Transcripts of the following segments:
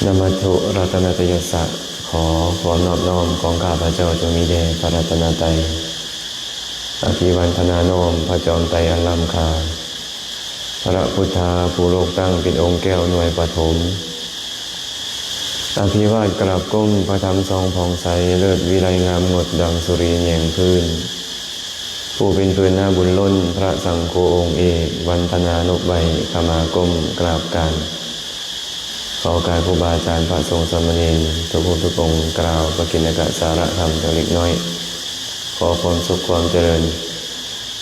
ນະມັດຖຸລັດຕະນະຕະຍັດສະ ຂໍຄວາມນອບນ້ອມຂອງຂ້າພະເຈົ້າຈົ່ງມີແດ່ພະລັດຕະນະໄຕ. ອະພິວັນທະນານ້ອມພະຈອມໄຕອັນລ້ຳຄ່າ, ພະພຸດທາຜູ້ໂລກຕັ້ງເປັນອົງແກ້ວໜ່ວຍປະຖົມ. ອະພິວາດກາບກົ້ມພະທຳສ່ອງຜ່ອງໃສ, ເລີດວິໄລງາມງົດດັ່ງສຸຣີແຍງພື້ນ. ຜູ້ເປັນພື້ນນາບຸນລົ້ນ, ພະສັງໂຄອົງເອກ, ວັນທະນານົບໄຫວ້ ຂະມາກົ້ມກາບການ. ຂໍໂອກາດຄູບາອາຈານ ພະສົງສາມະເນນ ທຸກຮູບທຸກອົງ ກ່າວປະກິນນະກະສາລະທຳຈັກເລັກນ້ອຍ. ຂໍຄວາມສຸກຄວາມຈະເລີນ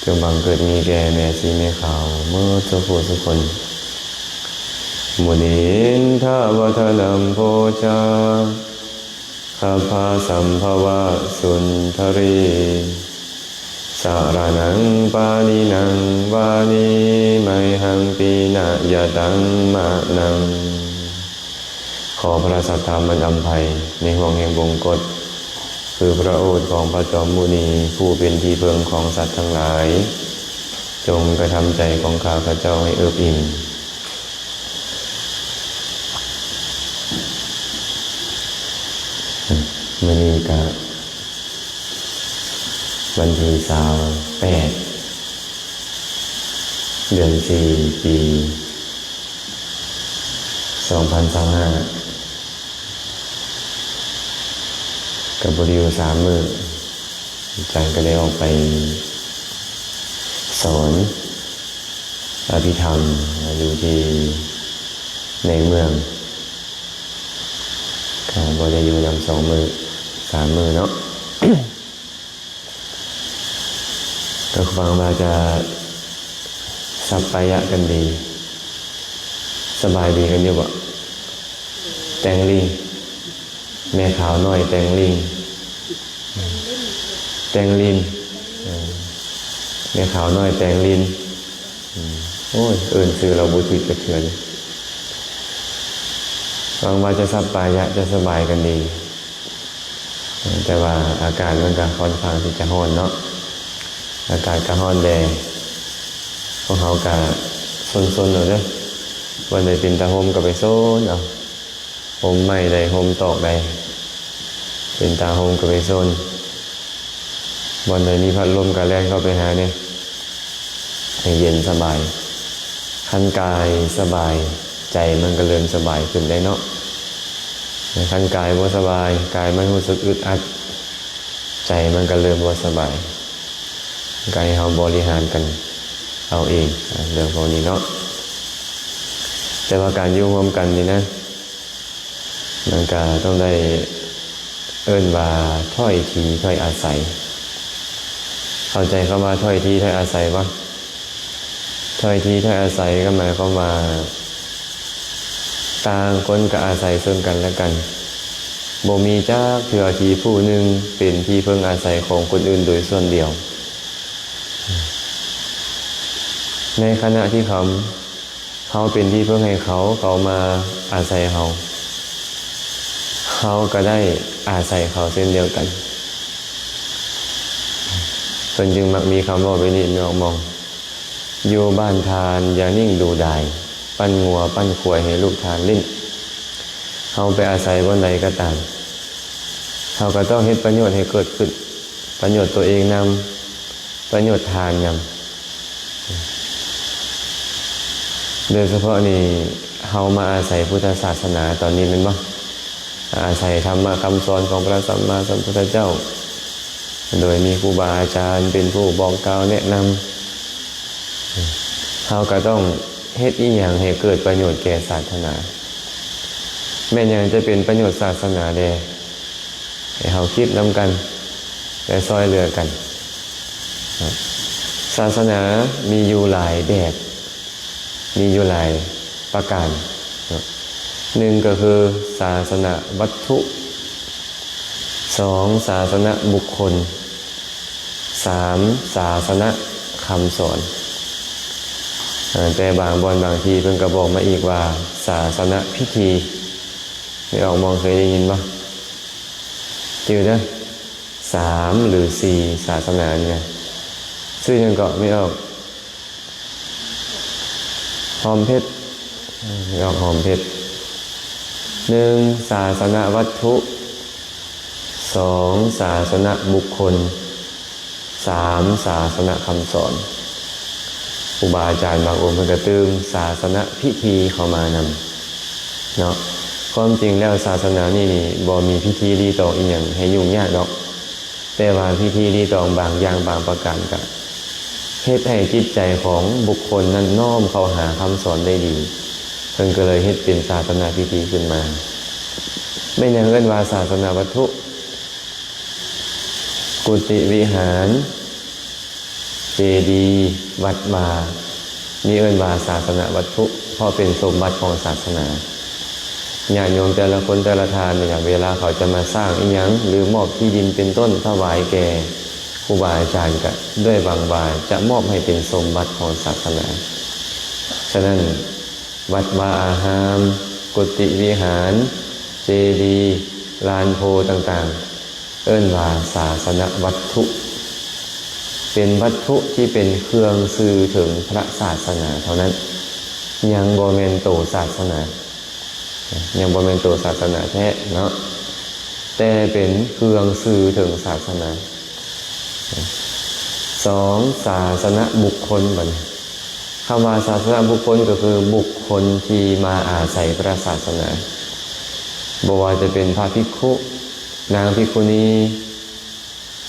ຈົ່ງບັງເກີດມີແກ່ແມ່ຊີແມ່ຂາວໝົດສູ່ຜູ້ສູ່ຄົນ. ມຸນີນທະວະທະນັມໂພຊາ ຂະພາສຳພະວະສຸນທະຣີ ສະລະນັງປານິນັງວານີ ໄມຫັງປີນະຍະຕັງມະນັງ. ຂໍພະລາຊະທຳອັນອຳໄພໃນຫ່ວງແຫ່ງວົງກົດ ຄືພະໂອດຂອງພະຈອມມຸນີ ຜູ້ເປັນທີ່ເພິ່ງຂອງສັດທັງຫຼາຍ ຈົ່ງກະທຳໃຈຂອງຂ້າພະເຈົ້າໃຫ້ເອິບອີ່ມ. ມື້ນີ້ກະວັນທີຊາວແປດ ເດືອນສີ່ ປີສອງພັນຊາວຫ້າ ກະບໍ່ໄດ້ຢູ່ສາມມື້ ອາຈານກະໄດ້ອອກໄປສອນອະພິທຳຢູ່ທີ່ໃນເມືອງ ກະບໍ່ໄດ້ຢູ່ນຳສອງມື້ສາມມື້ເນາະ. ກະຫວັງວ່າຈະສັບປາຍະກັນດີ ສະບາຍດີກັນຢູ່ບໍ່? ແຕ່ງລິງ ແມ່ຂາວນ້ອຍແຕ່ງລິງ ແຕ່ງລິນ ເອີ ແມ່ຂາວນ້ອຍແຕ່ງລິນ. ອືມ ໂອ້ຍ ເອີ້ນຊື່ລາວບໍ່ຖືກຈັກເທື່ອເດ. ຫວັງວ່າຈະສັບປາຍະ ຈະສະບາຍກັນດີ. ແຕ່ວ່າອາກາດມັນກະຄ່ອນຂ້າງທີ່ຈະຮ້ອນເນາະ ອາກາດກະຮ້ອນແດ່. ພວກເຮົາກະຊົນໆ ເອົາເດີ ບ່ອນໃດເປັນຕາຮົ່ມກະໄປຊົນເອົາ. ຮົ່ມໄມ້ໃດ ຮົ່ມຕອກໃດ ເປັນຕາຮົ່ມກະໄປຊົນ, ບ່ອນໃດມີພັດລົມກະແລ່ນເຂົ້າໄປຫາແດ່ ໃຫ້ເຢັນສະບາຍ. ຄັນກາຍສະບາຍ ໃຈມັນກະເລີ່ມສະບາຍຂຶ້ນໄດ້ເນາະ. ຄັນກາຍບໍ່ສະບາຍ ກາຍມັນຮູ້ສຶກອຶດອັດ ໃຈມັນກະເລີ່ມບໍ່ສະບາຍ. ກະໃຫ້ເຮົາບໍລິຫານກັນເອົາເອງ ເລື່ອງພວກນີ້ເນາະ. ແຕ່ວ່າການຢູ່ຮ່ວມກັນນີ້ນະ ມັນກະຕ້ອງໄດ້ເອີ້ນວ່າຖ້ອຍທີຖ້ອຍອາໄສ. ເຂົ້າໃຈຄຳວ່າຖ້ອຍທີຖ້ອຍອາໄສບໍ່? ຖ້ອຍທີຖ້ອຍອາໄສກະໝາຍຄວາມວ່າ ຕ່າງຄົນກະອາໄສເຊິ່ງກັນແລະກັນ, ບໍ່ມີຈັກເທື່ອທີ່ຜູ້ໜຶ່ງເປັນທີ່ເພິ່ງອາໄສຂອງຄົນອື່ນໂດຍສ່ວນດຽວ. ໃນຂະນະທີ່ເຂົາ ເຮົາເປັນທີ່ເພິ່ງໃຫ້ເຂົາ ເຂົາມາອາໄສເຮົາ ເຮົາກະໄດ້ອາໄສເຂົາເຊັ່ນດຽວກັນ. ເພິ່ນຈຶ່ງມັກມີຄຳເວົ້າແບບນີ້ ແມ່ອອກມອງ ຢູ່ບ້ານທ່ານຢ່ານິ່ງດູດາຍ ປັ້ນງົວປັ້ນຄວາຍໃຫ້ລູກທ່ານຫຼິ້ນ. ເຮົາໄປອາໄສບ່ອນໃດກະຕາມ ເຮົາກະຕ້ອງເຮັດປະໂຫຍດໃຫ້ເກີດຂຶ້ນ ປະໂຫຍດໂຕເອງນຳ ປະໂຫຍດທ່ານນຳ. ໂດຍສະເພາະນີ້ ເຮົາມາອາໄສພຸດທະສາສະໜາຕອນນີ້ແມ່ນບໍ່? ອາໄສທຳມະຄຳສອນຂອງພະສຳມາສຳພຸດທະເຈົ້າ ໂດຍມີຄູບາອາຈານເປັນຜູ້ບອກກ່າວແນະນຳ. ເຮົາກະຕ້ອງເຮັດອີ່ຫຍັງໃຫ້ເກີດປະໂຫຍດແກ່ສາສະໜາ? ແມ່ນຫຍັງຈະເປັນປະໂຫຍດສາສະໜາແດ່? ໃຫ້ເຮົາຄິດນຳກັນ ແລະ ຊ່ອຍເຫຼືອກັນ. ສາສະໜາມີຢູ່ຫຼາຍແບບ ມີຢູ່ຫຼາຍປະການເນາະ. ໜຶ່ງກະຄືສາສະນະວັດຖຸ, ສອງສາສະນະບຸກຄົນ, ສາມສາສະນະຄຳສອນ. ເອີ ແຕ່ບາງບ່ອນບາງທີ່ເພິ່ນກະບອກມາອີກວ່າສາສະນະພິທີ. ແມ່ອອກມອງເຄີຍໄດ້ຍິນບໍ່? ຈື່ເດີ ສາມຫຼືສີ່ສາສະໜານີ້ນະ. ຊື່ຫຍັງເກາະແມ່ອອກ? ຫອມເຜັດ ດອກຫອມເພັດ. ໜຶ່ງ ສາສະນະວັດຖຸ, ສອງ ສາສະນະບຸກຄົນ, ສາມ ສາສະນະຄຳສອນ. ຄູບາອາຈານບາງອົງເພິ່ນກໍຕື່ມສາສະນະພິທີເຂົ້າມານຳເນາະ. ຄວາມຈິງແລ້ວສາສະໜານີ້ນີ້ບໍ່ມີພິທີລີຕອງອີ່ຫຍັງໃຫ້ຫຍຸ້ງຍາກດອກ, ແຕ່ວ່າພິທີລີຕອງບາງຢ່າງບາງປະການກະເຮັດໃຫ້ຈິດໃຈຂອງບຸກຄົນນັ້ນນ້ອມເຂົ້າຫາຄຳສອນໄດ້ດີ, ເພິ່ນກໍເລີຍເຮັດເປັນສາສະນະພິທີຂຶ້ນມາ. ແມ່ນຫຍັງເອີ້ນວ່າສາສະນະວັດຖຸ? ກຸຕິວິຫານ, ເຈດີ, ວັດວາ ນີ້ເອີ້ນວ່າສາສະນະວັດຖຸ ເພາະເປັນສົມບັດຂອງສາສະໜາ. ຍາດໂຍມແຕ່ລະຄົນແຕ່ລະທ່ານນີ້ນະ ເວລາເຂົາຈະມາສ້າງອີ່ຫຍັງ ຫຼື ມອບທີ່ດິນເປັນຕົ້ນຖວາຍແກ່ຄູບາອາຈານ ກະດ້ວຍຫວັງວ່າຈະມອບໃຫ້ເປັນສົມບັດຂອງສາສະໜາ. ສະນັ້ນ ວັດວາອາຮາມ, ກຸຕິວິຫານ, ເຈດີ, ລານໂພຕ່າງໆ ເອີ້ນວ່າສາສະນະວັດຖຸ, ເປັນວັດຖຸທີ່ເປັນເຄື່ອງສື່ເຖິງພະສາສະໜາເທົ່ານັ້ນ, ຍັງບໍ່ແມ່ນໂຕສາສະໜາ, ຍັງບໍ່ແມ່ນໂຕສາສະໜາແທ້ເນາະ, ແຕ່ເປັນເຄື່ອງສື່ເຖິງສາສະໜາ. ສອງ ສາສະນະບຸກຄົນ. ບັດນີ້ ຄຳວ່າສາສະນະບຸກຄົນກໍຄືບຸກຄົນທີ່ມາອາໄສພະສາສະໜາ, ບໍ່ວ່າຈະເປັນພະພິກຂຸ, ນາງພິກຂຸນີ,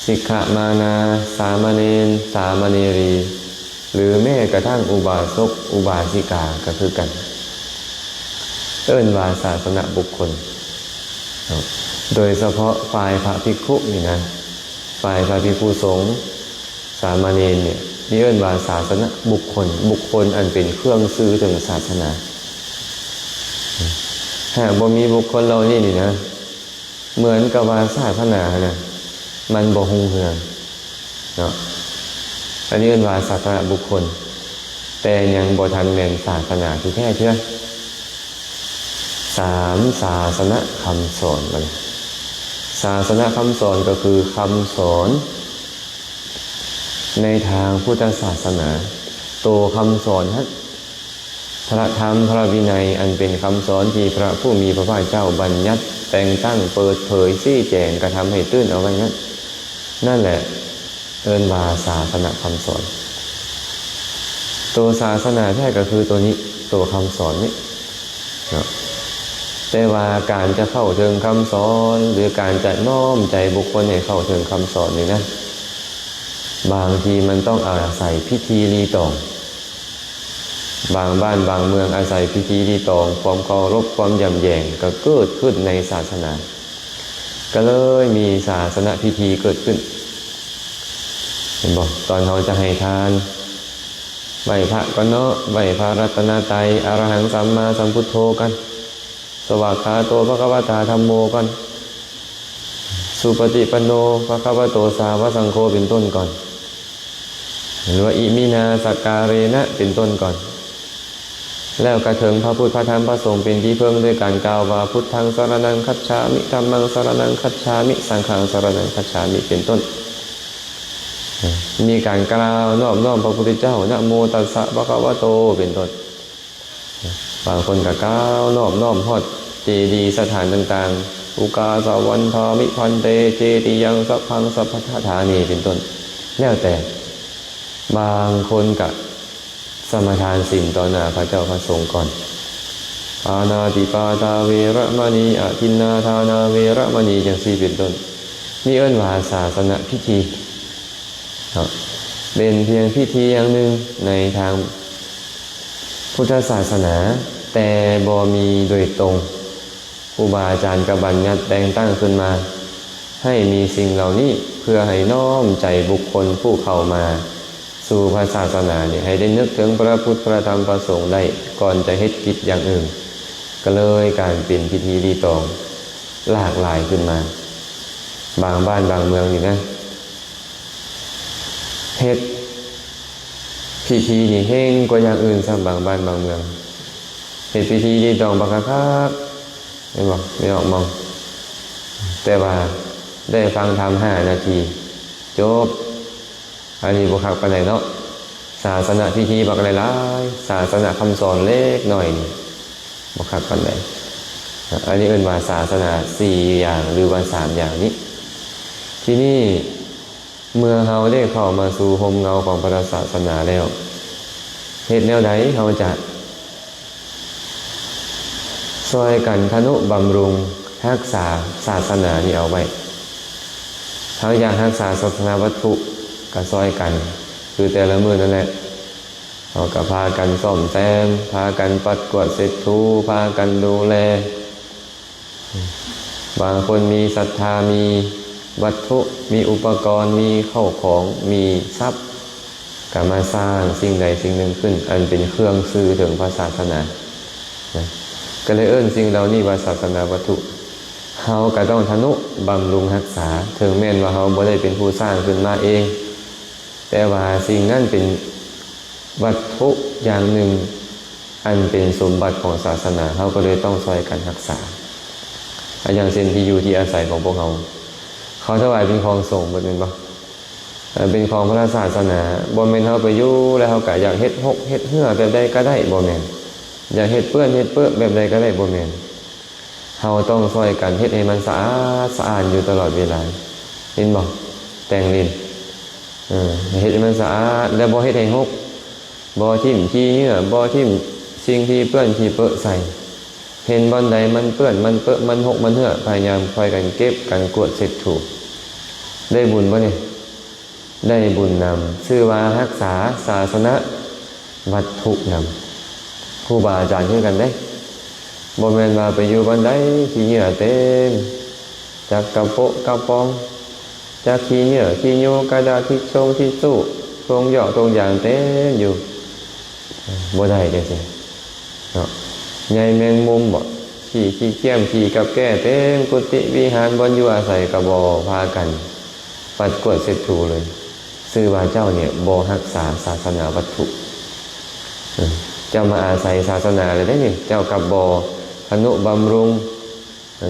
ສິກຂະມານາ, ສາມະເນນ, ສາມະເນຣີ ຫຼື ແມ້ກະທັ່ງອຸບາສົກ, ອຸບາສິກາກໍຄືກັນ, ເອີ້ນວ່າສາສະນະບຸກຄົນເນາະ. ໂດຍສະເພາະຝ່າຍພະພິກຂຸນີ້ນະ, ຝ່າຍພະພິກຂຸສົງ, ສາມະເນນນີ້ ນີ້ເອີ້ນວ່າສາສະນະບຸກຄົນ, ບຸກຄົນອັນເປັນເຄື່ອງສື່ເຖິງສາສະໜາ. ຫາກບໍ່ມີບຸກຄົນເຫຼົ່ານີ້ນີ້ນະ, ເໝືອນກັບວ່າສາສະໜາຫັ້ນນະ ມັນບໍ່ຮຸ່ງເຮືອງເນາະ. ອັນນີ້ເອີ້ນວ່າສາສະນະບຸກຄົນ, ແຕ່ຍັງບໍ່ທັນແມ່ນສາສະໜາທີ່ແທ້ເທື່ອ. ສາມ ສາສະນະຄຳສອນ. ບັດນີ້ ສາສະນະຄຳສອນກໍຄືຄຳສອນໃນທາງພຸດທະສາສະໜາ, ໂຕຄຳສອນຫັ້ນ ພະທຳພະວິໄນ ອັນເປັນຄຳສອນທີ່ພະຜູ້ມີພະພາກເຈົ້າບັນຍັດ, ແຕ່ງຕັ້ງ, ເປີດເຜີຍ, ຊີ້ແຈງ, ກະທຳໃຫ້ຕື່ນເອົາໄວ້ນັ້ນ, ນັ້ນແຫຼະເອີ້ນວ່າສາສະນະຄຳສອນ. ໂຕສາສະໜາແທ້ກໍຄືໂຕນີ້, ໂຕຄຳສອນນີ້ເນາະ. ແຕ່ວ່າການຈະເຂົ້າເຖິງຄຳສອນ ຫຼື ການຈະນ້ອມໃຈບຸກຄົນໃຫ້ເຂົ້າເຖິງຄຳສອນນີ້ນະ, ບາງທີມັນຕ້ອງອາໄສພິທີລີຕອງ. ບາງບ້ານບາງເມືອງອາໄສພິທີລີຕອງ, ຄວາມເຄົາລົບ, ຄວາມຢຳແຢງ ກໍເກີດຂຶ້ນໃນສາສະໜາ, ກໍເລີຍມີສາສະນະພິທີເກີດຂຶ້ນ. ເຫັນບໍ່? ຕອນເຮົາຈະໃຫ້ທານ, ໄຫວ້ພະກ່ອນເນາະ, ໄຫວ້ພະລັດຕະນະໄຕ, ອະລະຫັງສຳມາສຳພຸດໂທກ່ອນ, ສະຫວາກຂາໂຕ ພະຄະວະຕາ ທຳໂມກ່ອນ, ສຸປະຕິປັນໂນ ພະຄະວະໂຕ ສາວະສັງໂຄ ເປັນຕົ້ນກ່ອນ, ຫຼືວ່າ ອິມິນາ ສັກກາເຣນະ ເປັນຕົ້ນກ່ອນ, ແລ້ວກະເຖິງພະພຸດ ພະທຳ ພະສົງ ເປັນທີ່ເພິ່ງ ດ້ວຍການກ່າວວ່າ ພຸດທັງ ສະລະນັງ ຄັດສາມິ, ທຳມັງ ສະລະນັງ ຄັດສາມິ, ສັງຄັງ ສະລະນັງ ຄັດສາມິ ເປັນຕົ້ນ. ມີການກ່າວນອບນ້ອມພະພຸດທະເຈົ້າ, ນະໂມຕັດສະ ພະຄະວະໂຕ ເປັນຕົ້ນ. ບາງຄົນກໍກ່າວນອບນ້ອມຮອດເຈດີສະຖານຕ່າງໆ, ອຸກາສະວັນທາມິ ພັນເຕ ເຈຕິຍັງ ສັບພັງ ສັບພັດຖານີ ເປັນຕົ້ນ. ແລ້ວແຕ່, ບາງຄົນກໍສະມາທານສິນຕໍ່ໜ້າພະເຈົ້າພະສົງກ່ອນ, ປານາຕິປາຕາ ເວລະມະນີ ອະທິນນາທານາ ເວລະມະນີ ຈັ່ງຊີ້ເປັນຕົ້ນ. ນີ້ເອີ້ນວ່າສາສະນະພິທີ. ເນາະ ເປັນພຽງພິທີຢ່າງໜຶ່ງໃນທາງພຸດທະສາສະໜາ, ແຕ່ບໍ່ມີໂດຍຕົງ. ຄູບາອາຈານກໍບັນຍັດແຕ່ງຕັ້ງຂຶ້ນມາໃຫ້ມີສິ່ງເຫຼົ່ານີ້ ເພື່ອໃຫ້ນ້ອມໃຈບຸກຄົນຜູ້ເຂົ້າມາສູ່ພະສາສະໜານີ້ ໃຫ້ໄດ້ນຶກເຖິງພະພຸດ ພະທຳ ພະສົງໄດ້ ກ່ອນຈະເຮັດກິດຢ່າງອື່ນ. ກໍເລີຍກາຍເປັນພິທີລີຕອງຫຼາກຫຼາຍຂຶ້ນມາ. ບາງບ້ານບາງເມືອງນີ້ນະ ເຮັດພິທີນີ້ເຮັງກວ່າຢ່າງອື່ນຊ້ຳ. ບາງບ້ານບາງເມືອງ ເຮັດພິທີນີ້ຕ້ອງບັກຄັກໆ ແມ່ນບໍ່? ແມ່ນອອກມອງ ແຕ່ວ່າໄດ້ຟັງທຳຫ້ານາທີ ຈົບ. ອັນນີ້ບໍ່ຄັກປານໃດເນາະ. ສາສະນະພິທີບັກຫຼາຍໆ, ສາສະນະຄຳສອນເລັກນ້ອຍນີ້ ບໍ່ຄັກປານໃດ. ອັນນີ້ເອີ້ນວ່າສາສະໜາສີ່ຢ່າງ ຫຼືວ່າສາມຢ່າງນີ້. ທີນີ້ເມື່ອເຮົາໄດ້ເຂົ້າມາສູ່ຮົ່ມເງົາຂອງພະສາສະໜາແລ້ວ ເຮັດແນວໃດເຮົາຈະຊ່ອຍກັນທະນຸບຳລຸງຮັກສາສາສະໜານີ້ເອົາໄວ້? ເຮົາຢາກຮັກສາສາສະໜາວັດຖຸ ກໍຊ່ອຍກັນ ຄືແຕ່ລະມື້ນັ້ນແຫຼະ. ເຮົາກໍພາກັນສ້ອມແຊມ, ພາກັນປັດກວາດເຊັດຖູ, ພາກັນດູແລ. ບາງຄົນມີສັດທາ, ມີວັດຖຸ, ມີອຸປະກອນ, ມີເຂົ້າຂອງ, ມີຊັບ, ກໍມາສ້າງສິ່ງໃດສິ່ງໜຶ່ງຂຶ້ນ ອັນເປັນເຄື່ອງສື່ເຖິງພະສາສະໜານະ. ກໍເລີຍເອີ້ນສິ່ງເຫຼົ່ານີ້ວ່າສາສະໜາວັດຖຸ. ເຮົາກໍຕ້ອງທະນຸບຳລຸງຮັກສາ, ເຖິງແມ່ນວ່າເຮົາບໍ່ໄດ້ເປັນຜູ້ສ້າງຂຶ້ນມາເອງ, ແຕ່ວ່າສິ່ງນັ້ນເປັນວັດຖຸຢ່າງໜຶ່ງ ອັນເປັນສົມບັດຂອງສາສະໜາ, ເຮົາກໍເລີຍຕ້ອງຊ່ອຍກັນຮັກສາ. ອາ ຢ່າງເຊັ່ນທີ່ຢູ່ທີ່ອາໄສຂອງພວກເຮົາ, ເຂົາຖວາຍເປັນຂອງສົງໝົດແມ່ນບໍ່? ເອີ ເປັນຂອງພະສາສະໜາ, ບໍ່ແມ່ນເຮົາໄປຢູ່ແລ້ວເຮົາກໍຢາກເຮັດຮົກເຮັດເຮື້ອແບບໃດກໍໄດ້, ບໍ່ແມ່ນ. ຢາກເຮັດເປື້ອນເຮັດເປິະແບບໃດກໍໄດ້, ບໍ່ແມ່ນ. ເຮົາຕ້ອງຊ່ອຍກັນເຮັດໃຫ້ມັນສະອາດສະອ້ານຢູ່ຕະຫຼອດເວລາ, ເຫັນບໍ່? ແຕ່ງຫຼິ້ນ ເອີ ເຮັດໃຫ້ມັນສະອາດ ແລະ ບໍ່ເຮັດໃຫ້ຮົກ, ບໍ່ຖິ້ມຂີ້ເຫຍື້ອ, ບໍ່ຖິ້ມສິ່ງທີ່ເປື້ອນຂີ້ເປິະໃສ່. ເຫັນບ່ອນໃດມັນເປື້ອນ ມັນເປິະ ມັນຮົກ ມັນເຮື້ອ, ພະຍາຍາມຊ່ອຍກັນເກັບ ກັນກວາດເຊັດຖູ. ໄດ້ບຸນບໍ່ນີ້? ໄດ້ບຸນນຳ, ຊື່ວ່າຮັກສາສາສະນະວັດຖຸນຳ. ຄູບາອາຈານຄືກັນເດ້, ບໍ່ແມ່ນວ່າໄປຢູ່ບ່ອນໃດຂີ້ເຫຍື້ອເຕັມ, ຈັກກະໂປະກະປອງ, ຈັກຂີ້ເຫຍື້ອຂີ້ຫຍູ້, ກະດາດທິດຊົງທິດຊູ່, ຖົງຢອກຖົງຢາງເຕັມຢູ່, ບໍ່ໄດ້ຈັ່ງຊີ້ເນາະ. ໃຍແມງມຸມບໍ, ຂີ້ຂີ້ກ້ຽມຂີ້ກັບແກ້ເຕັມກຸຕິວິຫານ, ບ່ອນຢູ່ອາໄສກໍບໍ່ພາກັນ ປັດກວາດເຊັດຖູເລີຍ, ຊື່ວ່າເຈົ້ານີ້ບໍ່ຮັກສາສາສະໜາວັດຖຸ. ເຈົ້າມາອາໄສສາສະໜາແລ້ວເດ້ນີ້, ເຈົ້າກັບບໍ່ທະນຸບຳລຸງ,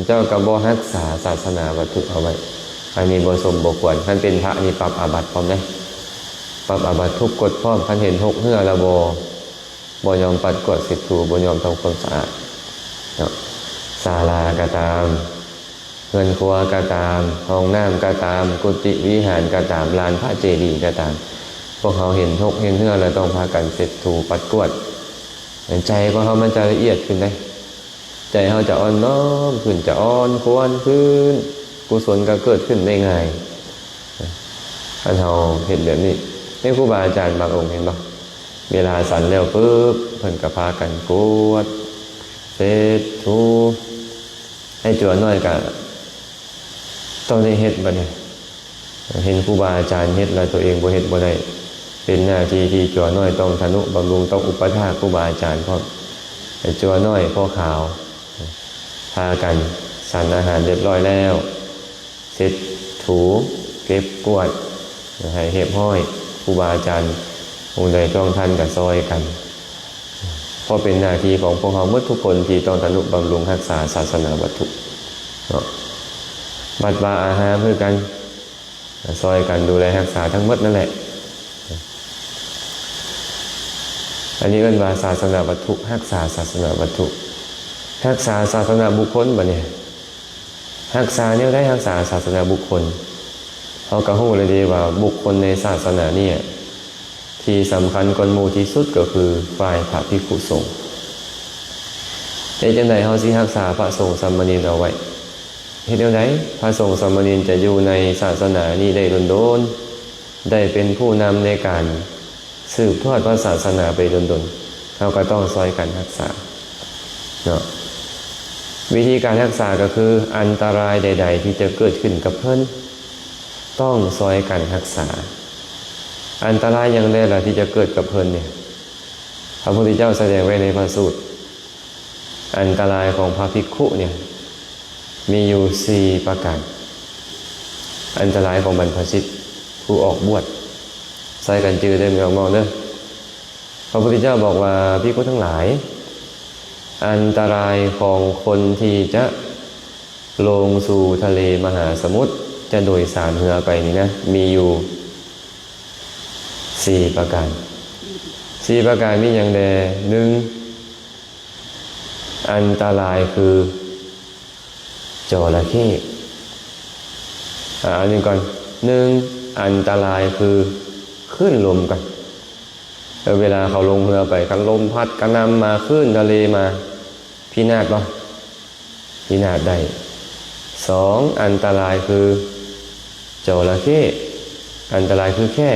ເຈົ້າກັບບໍ່ຮັກສາສາສະໜາວັດຖຸເອົາໄວ້. ອັນນີ້ບໍ່ສົມບໍ່ຄວນ. ຄັນເປັນພະນີ້ປັບອາບັດພ້ອມເດ້, ປັບອາບັດທຸກກົດພ້ອມ. ຄັນເຫັນຮົກເຮື້ອແລ້ວບໍ່ ບໍ່ຍອມປັດກວາດເຊັດຖູ, ບໍ່ຍອມທຳຄວາມສະອາດເນາະ. ສາລາກໍຕາມ, ເຮືອນຄົວກໍຕາມ, ຫ້ອງນ້ຳກໍຕາມ, ກຸຕິວິຫານກໍຕາມ, ລານພະເຈດີກໍຕາມ, ພວກເຮົາເຫັນຮົກເຫັນເຮື້ອແລ້ວ ຕ້ອງພາກັນເຊັດຖູປັດກວາດ. ໃຈຂອງເຮົາມັນຈະລະອຽດຂຶ້ນເດ້, ໃຈເຮົາຈະອ່ອນນ້ອມຂຶ້ນ, ຈະອ່ອນຄວນຂຶ້ນ, ກຸສົນກໍເກີດຂຶ້ນໄດ້ງ່າຍ ຄັນເຮົາເຮັດແບບນີ້. ໃນຄູບາອາຈານບາງອົງເຫັນບໍ່? ເວລາສັນແລ້ວປຶບ ເພິ່ນກໍພາກັນກວາດເຊັດຖູ. ໄອ້ຈົວນ້ອຍກໍຕ້ອງໄດ້ເຮັດບັດນີ້, ເຫັນຄູບາອາຈານເຮັດແລ້ວ ຕົວເອງບໍ່ເຮັດບໍ່ໄດ້. ເປັນໜ້າທີ່ທີ່ຈົວນ້ອຍຕ້ອງທະນຸບຳລຸງ, ຕ້ອງອຸປະຖາກຄູບາອາຈານພ້ອມ. ໄອ້ຈົວນ້ອຍພໍ່ຂາວ ພາກັນສັນອາຫານຮຽບຮ້ອຍແລ້ວ, ເຊັດຖູ ເກັບກວາດໃຫ້ຮຽບຮ້ອຍ. ຄູບາອາຈານອົງໃດທ່ວງທັນກໍຊ່ອຍກັນ, ເພາະເປັນໜ້າທີ່ຂອງພວກເຮົາໝົດທຸກຄົນທີ່ຕ້ອງທະນຸບຳລຸງຮັກສາສາສະໜາວັດຖຸເນາະ. ວັດວາອາຮາມຄືກັນ, ຊ່ອຍກັນດູແລຮັກສາທັງໝົດນັ້ນແຫຼະ. ອັນນີ້ເອີ້ນວ່າສາສະໜາວັດຖຸ, ຮັກສາສາສະໜາວັດຖຸ. ຮັກສາສາສະໜາບຸກຄົນບັດນີ້, ຮັກສາແນວໃດ? ຮັກສາສາສະໜາບຸກຄົນ. ເຮົາກໍຮູ້ແລ້ວເດ້ວ່າບຸກຄົນໃນສາສະໜານີ້ ທີ່ສຳຄັນກວ່າໝູ່ທີ່ສຸດກໍຄືຝ່າຍພະພິກຂຸສົງ. ເຮັດຈັ່ງໃດເຮົາຊິຮັກສາພະສົງສາມະເນນເອົາໄວ້? ເຮັດແນວໃດພະສົງສາມະເນນຈະຢູ່ໃນສາສະໜານີ້ໄດ້ດົນໆ, ໄດ້ເປັນຜູ້ນຳໃນການສືບທອດພະສາສະໜາໄປດົນໆ? ເຮົາກໍຕ້ອງຊ່ອຍກັນຮັກສາເນາະ. ວິທີການຮັກສາກໍຄື ອັນຕະລາຍໃດໆທີ່ຈະເກີດຂຶ້ນກັບເພິ່ນ ຕ້ອງຊ່ອຍກັນຮັກສາ. ອັນຕະລາຍຫຍັງແດ່ລະທີ່ຈະເກີດກັບເພິ່ນນີ້? ພະພຸດທະເຈົ້າສະແດງໄວ້ໃນພະສູດ, ອັນຕະລາຍຂອງພະພິກຂຸນີ້ມີຢູ່ສີ່ປະການ. ອັນຕະລາຍຂອງບັນພະຊິດ ຜູ້ອອກບວດ, ຊ່ອຍກັນຈື່ເດີແມ່ອອກນອກເດີ. ພະພຸດທະເຈົ້າບອກວ່າ, ພິກຂຸທັງຫຼາຍ, ອັນຕະລາຍຂອງຄົນທີ່ຈະລົງສູ່ທະເລມະຫາສະໝຸດ, ຈະໂດຍສານເຮືອໄປນີ້ນະ, ມີຢູ່ສີ່ປະການ. ສີ່ປະການມີຫຍັງແດ່? ໜຶ່ງ, ອັນຕະລາຍຄືຈໍລະເຂ້. ອາ ອັນນີ້ກ່ອນ. ໜຶ່ງ ອັນຕະລາຍຄືຄື້ນລົມກ່ອນ. ເອີ ເວລາເຂົາລົງເຮືອໄປ ຄັນລົມພັດກະໜ່ຳມາ, ຄື້ນທະເລມາ, ພິນາດບໍ່? ພິນາດໄດ້. ສອງ ອັນຕະລາຍຄືຈໍລະເຂ້, ອັນຕະລາຍຄືແຂ້.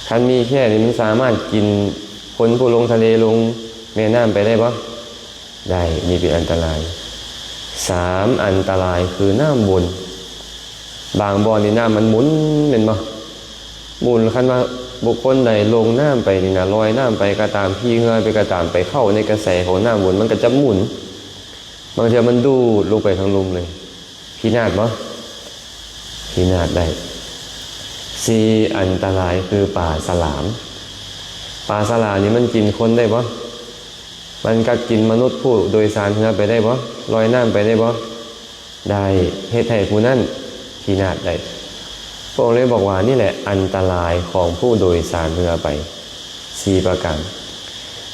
ຄັນມີແຂ້ນີ້ ມັນສາມາດກິນຄົນຜູ້ລົງທະເລ ລົງແມ່ນ້ຳໄປໄດ້ບໍ່? ໄດ້, ນີ້ເປັນອັນຕະລາຍ. ສາມ ອັນຕະລາຍຄືນ້ຳວົນ. ບາງບ່ອນນີ້ນ້ຳມັນໝຸນແມ່ນບໍ່? ໝຸນ, ຄັນວ່າບຸກຄົນໃດລົງນ້ຳໄປນີ້ນະ, ລອຍນ້ຳໄປກໍຕາມ, ຂີ່ເຮືອໄປກໍຕາມ, ໄປເຂົ້າໃນກະແສຂອງນ້ຳວົນ, ມັນກໍຈະໝຸນ. ບາງເທື່ອມັນດູດລົງໄປທາງລຸ່ມເລີຍ. ພິນາດບໍ່? ພິນາດໄດ້. ສີ່ ອັນຕະລາຍຄືປາສະຫຼາມ. ປາສະຫຼາມນີ້ມັນກິນຄົນໄດ້ບໍ່? ມັນກັດກິນມະນຸດຜູ້ໂດຍສານເຮືອໄປໄດ້ບໍ່? ລອຍນ້ຳໄປໄດ້ບໍ່? ໄດ້, ເຮັດໃຫ້ຜູ້ນັ້ນພິນາດໄດ້. ພະອົງເລີຍບອກວ່າ ນີ້ແຫຼະອັນຕະລາຍຂອງຜູ້ໂດຍສານເຮືອໄປ ສີ່ປະການ.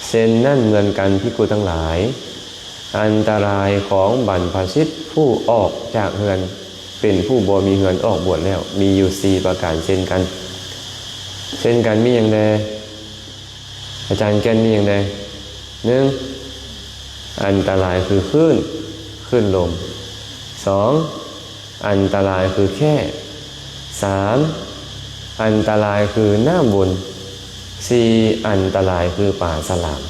ເຊັ່ນນັ້ນເໝືອນກັນ ພິກຂຸທັງຫຼາຍ, ອັນຕະລາຍຂອງບັນພະຊິດຜູ້ອອກຈາກເຮືອນເປັນຜູ້ບໍ່ມີເຮືອນອອກບວດແລ້ວ ມີຢູ່ສີ່ປະການເຊັ່ນກັນ. ເຊັ່ນກັນມີຫຍັງແດ່? ອາຈານແກ່ນມີຫຍັງແດ່? ໜຶ່ງ ອັນຕະລາຍຄືຄື້ນ, ຄື້ນລົມ. ສອງ ອັນຕະລາຍຄືແຂ້. ສາມ ອັນຕະລາຍຄືນ້ຳວົນ. ສີ່ ອັນຕະລາຍຄືປາສະຫຼາມ.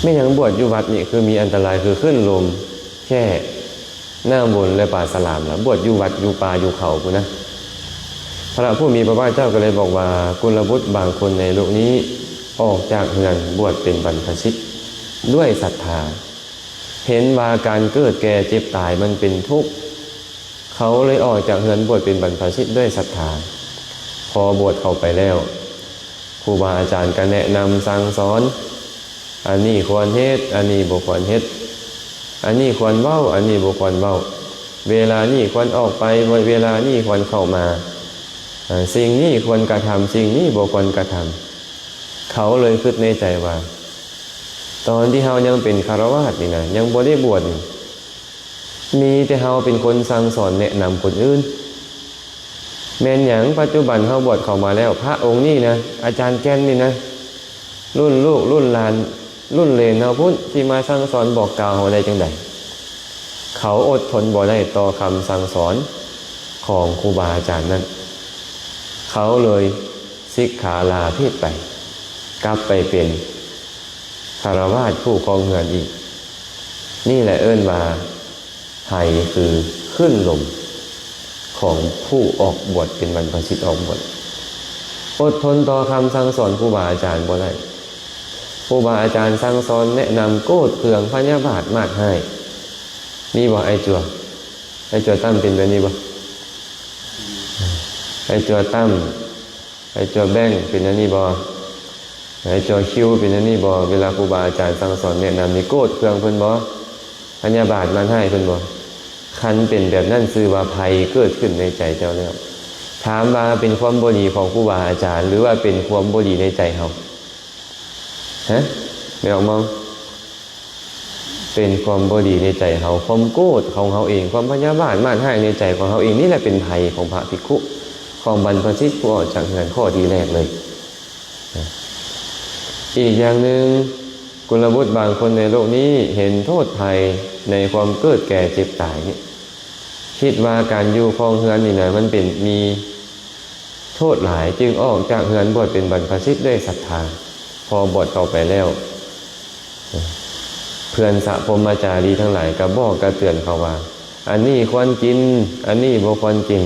ແມ່ນຫຍັງບວດຢູ່ວັດນີ້ຄືມີອັນຕະລາຍຄືຄື້ນລົມ, ແຂ້, ນ້ຳວົນ ແລະ ປາສະຫຼາມລະ? ບວດຢູ່ວັດ, ຢູ່ປ່າ, ຢູ່ເຂົາພຸ້ນນະ. ພະຜູ້ມີພະພາກເຈົ້າກໍເລີຍບອກວ່າ ກຸນລະບຸດບາງຄົນໃນໂລກນີ້ອອກຈາກເຮືອນບວດເປັນບັນພະຊິດດ້ວຍສັດທາ, ເຫັນວ່າການເກີດແກ່ເຈັບຕາຍມັນເປັນທຸກ, ເຂົາເລີຍອອກຈາກເຮືອນບວດເປັນບັນພະຊິດດ້ວຍສັດທາ. ພໍບວດເຂົ້າໄປແລ້ວ ຄູບາອາຈານກໍແນະນຳສັ່ງສອນ, ອັນນີ້ຄວນເຮັດ, ອັນນີ້ບໍ່ຄວນເຮັດ, ອັນນີ້ຄວນເວົ້າ, ອັນນີ້ບໍ່ຄວນເວົ້າ, ເວລານີ້ຄວນອອກໄປ, ເວລານີ້ຄວນເຂົ້າມາ, ເອີ ສິ່ງນີ້ຄວນກະທຳ, ສິ່ງນີ້ບໍ່ຄວນກະທຳ. ເຂົາເລີຍຄິດໃນໃຈວ່າ ຕອນທີ່ເຮົາຍັງເປັນຄາລະວາດນີ້ນະ, ຍັງບໍ່ໄດ້ບວດນີ້, ມີແຕ່ເຮົາເປັນຄົນສັ່ງສອນແນະນຳຄົນອື່ນ. ແມ່ນຫຍັງປັດຈຸບັນເຮົາບວດເຂົ້າມາແລ້ວ, ພະອົງນີ້ນະ, ອາຈານແກ່ນນີ້ນະ, ລຸ້ນລູກລຸ້ນຫຼານລຸ້ນເຫຼນເຮົາພຸ້ນ ທີ່ມາສັ່ງສອນບອກກ່າວເຮົາໄດ້ຈັ່ງໃດ? ເຂົາອົດທົນບໍ່ໄດ້ຕໍ່ຄຳສັ່ງສອນຂອງຄູບາອາຈານນັ້ນ, ເຂົາເລີຍສິກຂາລາເພດໄປ, ກັບໄປເປັນຄາລະວາດຜູ້ຄອງເຮືອນອີກ. ນີ້ແຫຼະເອີ້ນວ່າ ໃຜຄືຄື້ນລົມຂອງຜູ້ອອກບວດເປັນບັນພະຊິດອອກບວດ. ອົດທົນຕໍ່ຄຳສັ່ງສອນຄູບາອາຈານບໍ່ໄດ້. ຄູບາອາຈານສັ່ງສອນແນະນຳໂກດເຄືອງພະຍາບາດມາດຮ້າຍ. ມີບໍ່ອ້າຍຈົວ? ອ້າຍຈົວຕັ້ມເປັນແບບນີ້ບໍ່? ອ້າຍຈົວຕັ້ມ ໄອ້ຈົວແບັງເປັນແນວນີ້ບໍ່? ໄອ້ຈົວຄິວເປັນແນວນີ້ບໍ່? ເວລາຄູບາອາຈານສັ່ງສອນແນະນຳນີ້ ໂກດເຄືອງເພິ່ນບໍ່? ພະຍາບາດມາດຮ້າຍເພິ່ນບໍ່? ຄັນເປັນແບບນັ້ນ ຊື່ວ່າໄພເກີດຂຶ້ນໃນໃຈເຈົ້າແລ້ວ. ຖາມວ່າເປັນຄວາມບໍ່ດີຂອງຄູບາອາຈານ ຫຼືວ່າເປັນຄວາມບໍ່ດີໃນໃຈເຮົາ? ຮະ? ແມ່ອອກມອງ? ເປັນຄວາມບໍ່ດີໃນໃຈເຮົາ, ຄວາມໂກດຂອງເຮົາເອງ, ຄວາມພະຍາບາດມາດຮ້າຍໃນໃຈຂອງເຮົາເອງ, ນີ້ແຫຼະເປັນໄພຂອງພະພິກຂຸ, ຂອງບັນພະຊິດຜູ້ອອກຈາກເຮືອນຂໍ້ທີແລກເລີຍ. ອີກຢ່າງໜຶ່ງ, ກຸນລະບຸດບາງຄົນໃນໂລກນີ້ເຫັນໂທດໄພໃນຄວາມເກີດແກ່ເຈັບຕາຍນີ້, ຄິດວ່າການຢູ່ຄອງເຮືອນນີ້ນະ ມັນເປັນ ມີ ໂທດຫຼາຍ ຈຶ່ງອອກຈາກເຮືອນບວດເປັນບັນພະຊິດດ້ວຍສັດທາ. ພໍບວດເຂົ້າໄປແລ້ວ ເພື່ອນສະພົມມະຈາລີທັງຫຼາຍກໍບອກກະເຕືອນເຂົາວ່າ ອັນນີ້ຄວນກິນ, ອັນນີ້ບໍ່ຄວນກິນ,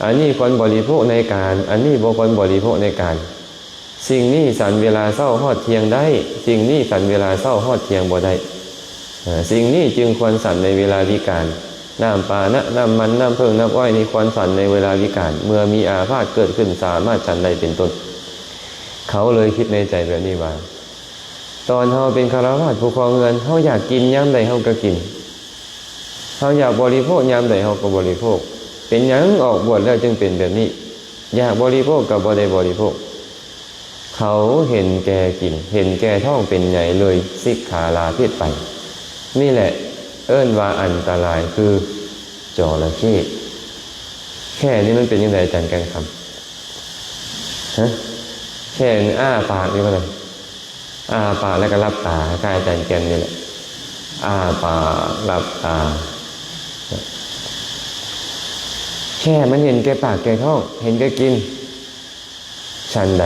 ອັນນີ້ຄວນບໍລິໂພກໃນການ, ອັນນີ້ບໍ່ຄວນບໍລິໂພກໃນການ. ສິ່ງນີ້ສັນເວລາເຊົ້າຮອດທ່ຽງໄດ້, ສິ່ງນີ້ສັນເວລາເຊົ້າຮອດທ່ຽງບໍ່ໄດ້. ເອີ ສິ່ງນີ້ຈຶ່ງຄວນສັນໃນເວລາວິການ. ນ້ຳປານະ, ນ້ຳມັນ, ນ້ຳເຜິ້ງ, ນ້ຳອ້ອຍນີ້ຄວນສັນໃນເວລາວິການ, ເມື່ອມີອາພາດເກີດຂຶ້ນສາມາດສັນໄດ້ເປັນຕົ້ນ. ເຂົາເລີຍຄິດໃນໃຈແບບນີ້ວ່າ ຕອນເຮົາເປັນຄາລະວາດຜູ້ຄອງເຮືອນ, ເຮົາຢາກກິນຍາມໃດເຮົາກໍກິນ, ເຮົາຢາກບໍລິໂພກຍາມໃດເຮົາກໍບໍລິໂພກ. ເປັນຫຍັງອອກບວດແລ້ວຈຶ່ງເປັນແບບນີ້? ຢາກບໍລິໂພກກໍບໍ່ໄດ້ບໍລິໂພກ. ເຂົາເຫັນແກ່ກິນ ເຫັນແກ່ທ້ອງເປັນໃຫຍ່ ເລີຍສິກຂາລາເພດໄປ. ນີ້ແຫຼະເອີ້ນວ່າອັນຕະລາຍຄືຈໍລະເຂ້. ແຂ້ນີ້ມັນເປັນຈັ່ງໃດອາຈານແກ່ນຄຳ? ຮະ? ແຂ້ນີ້ອ້າປາກຢູ່ບໍ່? ອ້າປາກແລ້ວກໍຫຼັບຕາ ຄ້າຍອາຈານແກ່ນນີ້ແຫຼະ ອ້າປາກຫຼັບຕາ. ແຂ້ມັນເຫັນແກ່ປາກແກ່ທ້ອງ ເຫັນແກ່ກິນ. ສັນໃດ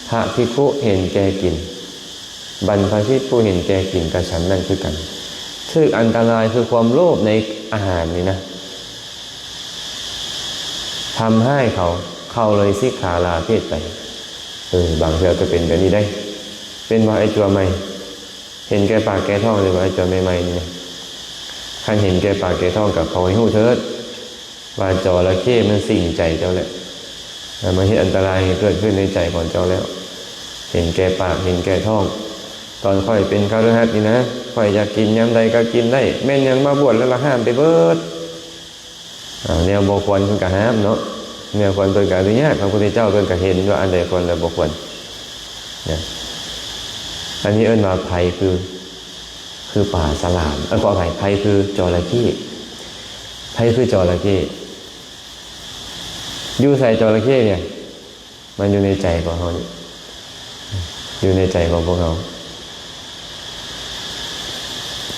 ພະພິກຂຸເຫັນແກ່ກິນ ບັນພະຊິດຜູ້ເຫັນແກ່ກິນກໍສັນນັ້ນຄືກັນ. ຖືກອັນຕະລາຍຄືຄວາມໂລບໃນອາຫານນີ້ນະ ທຳຮ້າຍເຂົາ ເຂົາເລີຍສິກຂາລາເພດໄປ. ເອີ ບາງເທື່ອກໍເປັນແບບນີ້ໄດ໋. ເປັນບໍ່ ໄອ້ຈົວໃໝ່? ເຫັນແກ່ປາກແກ່ທ້ອງ ຫຼືວ່າໄອ້ຈົວໃໝ່ໆນີ້ນະ? ຄັນເຫັນແກ່ປາກແກ່ທ້ອງກໍຂໍໃຫ້ຮູ້ເທີດ ວ່າຈໍລະເຂ້ມັນສິງໃຈເຈົ້າແລ້ວ ແລ້ວມາເຮັດອັນຕະລາຍໃຫ້ເກີດຂຶ້ນໃນໃຈຂອງເຈົ້າແລ້ວ. ເຫັນແກ່ປາກ ເຫັນແກ່ທ້ອງ. ຕອນຂ້ອຍເປັນຄະລືຫັດນີ້ນະ ຂ້ອຍຢາກກິນຍາມໃດກໍກິນໄດ້ ແມ່ນຫຍັງມາບວດແລ້ວລະຫ້າມໄປເບີດ. ອາ ແນວບໍ່ຄວນເພິ່ນກໍຫ້າມເນາະ ແນວຄວນເພິ່ນກໍອະນຸຍາດ. ພະພຸດທະເຈົ້າເພິ່ນກໍເຫັນວ່າອັນໃດຄວນ ແລະ ບໍ່ຄວນນະ. ອັນນີ້ເອີ້ນວ່າໄພຄື ຄືປາສະຫຼາມ ເອີ ຂໍອະໄພ ໄພຄືຈໍລະເຂ້. ໄພຄືຈໍລະເຂ້? ຢູ່ໃສຈໍລະເຂ້ນີ້? ມັນຢູ່ໃນໃຈຂອງເຮົານີ້ ຢູ່ໃນໃຈຂອງພວກເຮົາ.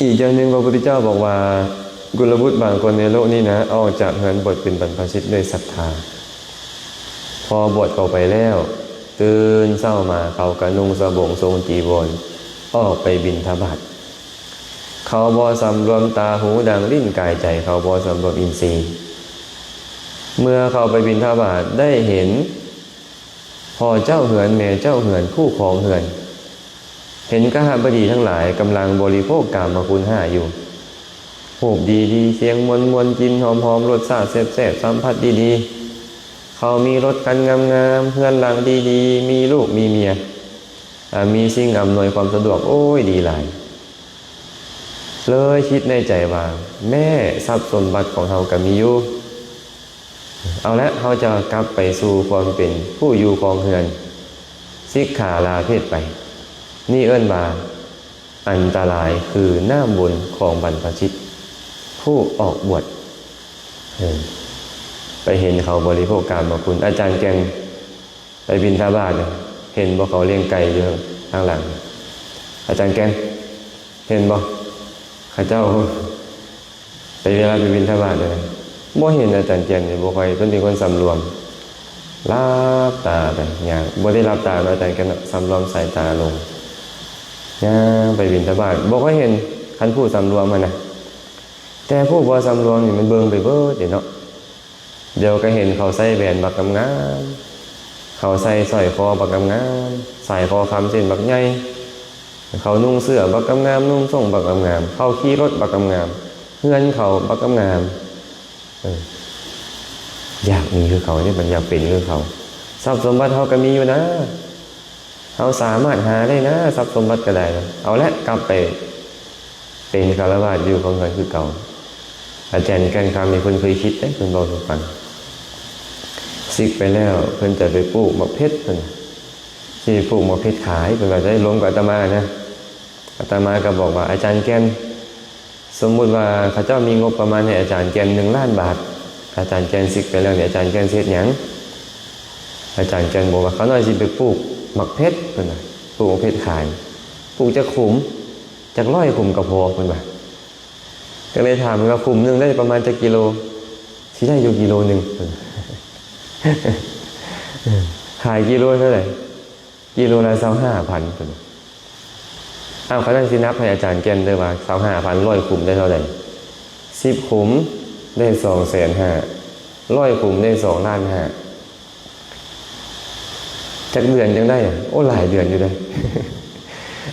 ອີກຢ່າງໜຶ່ງ ພະພຸດທະເຈົ້າບອກວ່າ ກຸລະບຸດບາງຄົນໃນໂລກນີ້ນະ ອອກຈາກເຮືອນບົດເປັນບັນພະຊິດດ້ວຍສັດທາ. ພໍບວດເຂົ້າໄປແລ້ວ ຕື່ນເຊົ້າມາເຂົາກໍນຸ່ງສະບົງ ຊົງຈີວອນ ອອກໄປບິນທະບາດ. ເຂົາບໍ່ສຳລວມຕາ, ຫູ, ດັງ, ລີ້ນ, ກາຍ, ໃຈ, ເຂົາບໍ່ສຳລວມອິນຊີ. ເມື່ອເຂົ້າໄປບິນທະບາດ ໄດ້ເຫັນພໍ່ເຈົ້າເຮືອນ, ແມ່ເຈົ້າເຮືອນ, ຜູ້ຄອງເຮືອນ, ເຫັນຄະຫະບະດີທັງຫຼາຍກຳລັງບໍລິໂພກກາມະຄຸນຫ້າຢູ່. ຮູບດີໆ, ສຽງມ່ວນໆ, ກິ່ນຫອມໆ, ລົດຊາດແຊບໆ, ສຳຜັດດີໆ. ເຂົາມີລົດຄັນງາມໆ, ເຮືອນຫຼັງດີໆ, ມີລູກມີເມຍ, ອາ, ມີສິ່ງອຳນວຍຄວາມສະດວກ, ໂອ້ຍ, ດີຫຼາຍ. ເລີຍຄິດໃນໃຈວ່າ ແມ້ ຊັບສົມບັດຂອງເຮົາກໍມີຢູ່. ເອົາລະ, ເຮົາຈະກັບໄປສູ່ຄວາມເປັນຜູ້ຢູ່ຄອງເຮືອນ, ສິກຂາລາເພດໄປ. ນີ້ເອີ້ນວ່າ ອັນຕະລາຍຄືນ້ຳບຸນຂອງບັນພະຊິດຜູ້ອອກບວດ. ເອີ ໄປເຫັນເຂົາບໍລິໂພກກາມະຄຸນ. ອາຈານແກ່ນ ໄປບິນທະບາດ ເຫັນບໍ່ ເຂົາລ້ຽງໄກ່ຢູ່ທາງຫຼັງ? ອາຈານແກ່ນ ເຫັນບໍ່ ເຂົາເຈົ້າໄປ ເວລາໄປບິນທະບາດ ບໍ່ເຫັນ. ອາຈານແກ່ນນີ້ບໍ່ຄ່ອຍ ເພິ່ນເປັນຄົນສຳລວມ ຫຼັບຕາໄປຍ່າງ. ບໍ່ໄດ້ຫຼັບຕາເນາະ ອາຈານແກ່ນເນາະ ສຳລວມສາຍຕາລົງ ຍ່າງໄປບິນທະບາດ ບໍ່ຄ່ອຍເຫັນ. ຄັນຜູ້ສຳລວມຫັ້ນນະ ແຕ່ຜູ້ບໍ່ສຳລວມນີ້ມັນເບິ່ງໄປເບີດເດເນາະ. ດຽວກໍເຫັນເຂົາໃສ່ແຫວນບັກງາມໆ, ເຂົາໃສ່ສ້ອຍຄໍບັກງາມໆ, ສາຍຄໍຄຳເສັ້ນບັກໃຫຍ່, ເຂົານຸ່ງເສື້ອບັກງາມໆ, ນຸ່ງສົ້ງບັກງາມໆ, ເຂົາຂີ່ລົດບັກງາມໆ, ເຮືອນເຂົາບັກງາມໆ. ເອີ ຢາກມີຄືເຂົາເດ້, ມັນຢາກເປັນຄືເຂົາ. ຊັບສົມບັດເຮົາກໍມີຢູ່ນະ. ເຮົາສາມາດຫາໄດ້ນະ ຊັບສົມບັດກໍໄດ້. ເອົາລະ ກັບໄປເປັນຄາລະວາດຢູ່ຄອງເຮືອນຄືເກົ່າ. ອາຈານແກ່ນຄຳນີ້ເພິ່ນເຄີຍຄິດເດ້ ເພິ່ນເວົ້າສູ່ຟັງ. ສິກໄປແລ້ວ ເພິ່ນຈະໄປປູກໝາກເພັດ ເພິ່ນ ຊິໄປປູກໝາກເພັດຂາຍ ເພິ່ນວ່າ. ໄດ້ລົມກັບອາດຕະມານະ. ອາດຕະມາກໍບອກວ່າ ອາຈານແກ່ນ ສົມມຸດວ່າເຂົາເຈົ້າມີງົບປະມານໃຫ້ອາຈານແກ່ນໜຶ່ງລ້ານບາດ, ອາຈານແກ່ນສິກໄປແລ້ວນີ້ ອາຈານແກ່ນຊິເຮັດຫຍັງ? ອາຈານແກ່ນບອກວ່າ ຂ້ານ້ອຍຊິໄປປູກໝາກເພັດ ເພິ່ນວ່າ, ປູກໝາກເພັດຂາຍ. ປູກຈັກຂຸມ? ຈັກຮ້ອຍຂຸມກໍພໍ ເພິ່ນວ່າ. ກໍເລີຍຖາມວ່າ ຂຸມໜຶ່ງໄດ້ປະມານຈັກກິໂລ? ຊິໄດ້ຢູ່ກິໂລໜຶ່ງ ເພິ່ນວ່າ. ຂາຍກິໂລເທົ່າໃດ? ກິໂລລະຊາວຫ້າພັນ ເພິ່ນວ່າ. ອ້າວ ຄັນນັ້ນຊິນັບໃຫ້ອາຈານແກ່ນເດີ້ວ່າ ຊາວຫ້າພັນ ຮ້ອຍຂຸມໄດ້ເທົ່າໃດ? ສິບຂຸມໄດ້ສອງແສນຫ້າ, ຮ້ອຍຂຸມໄດ້ສອງລ້ານຫ້າ. ຈັກເດືອນຈັ່ງໄດ້? ໂອ້ ຫຼາຍເດືອນຢູ່ເດ້.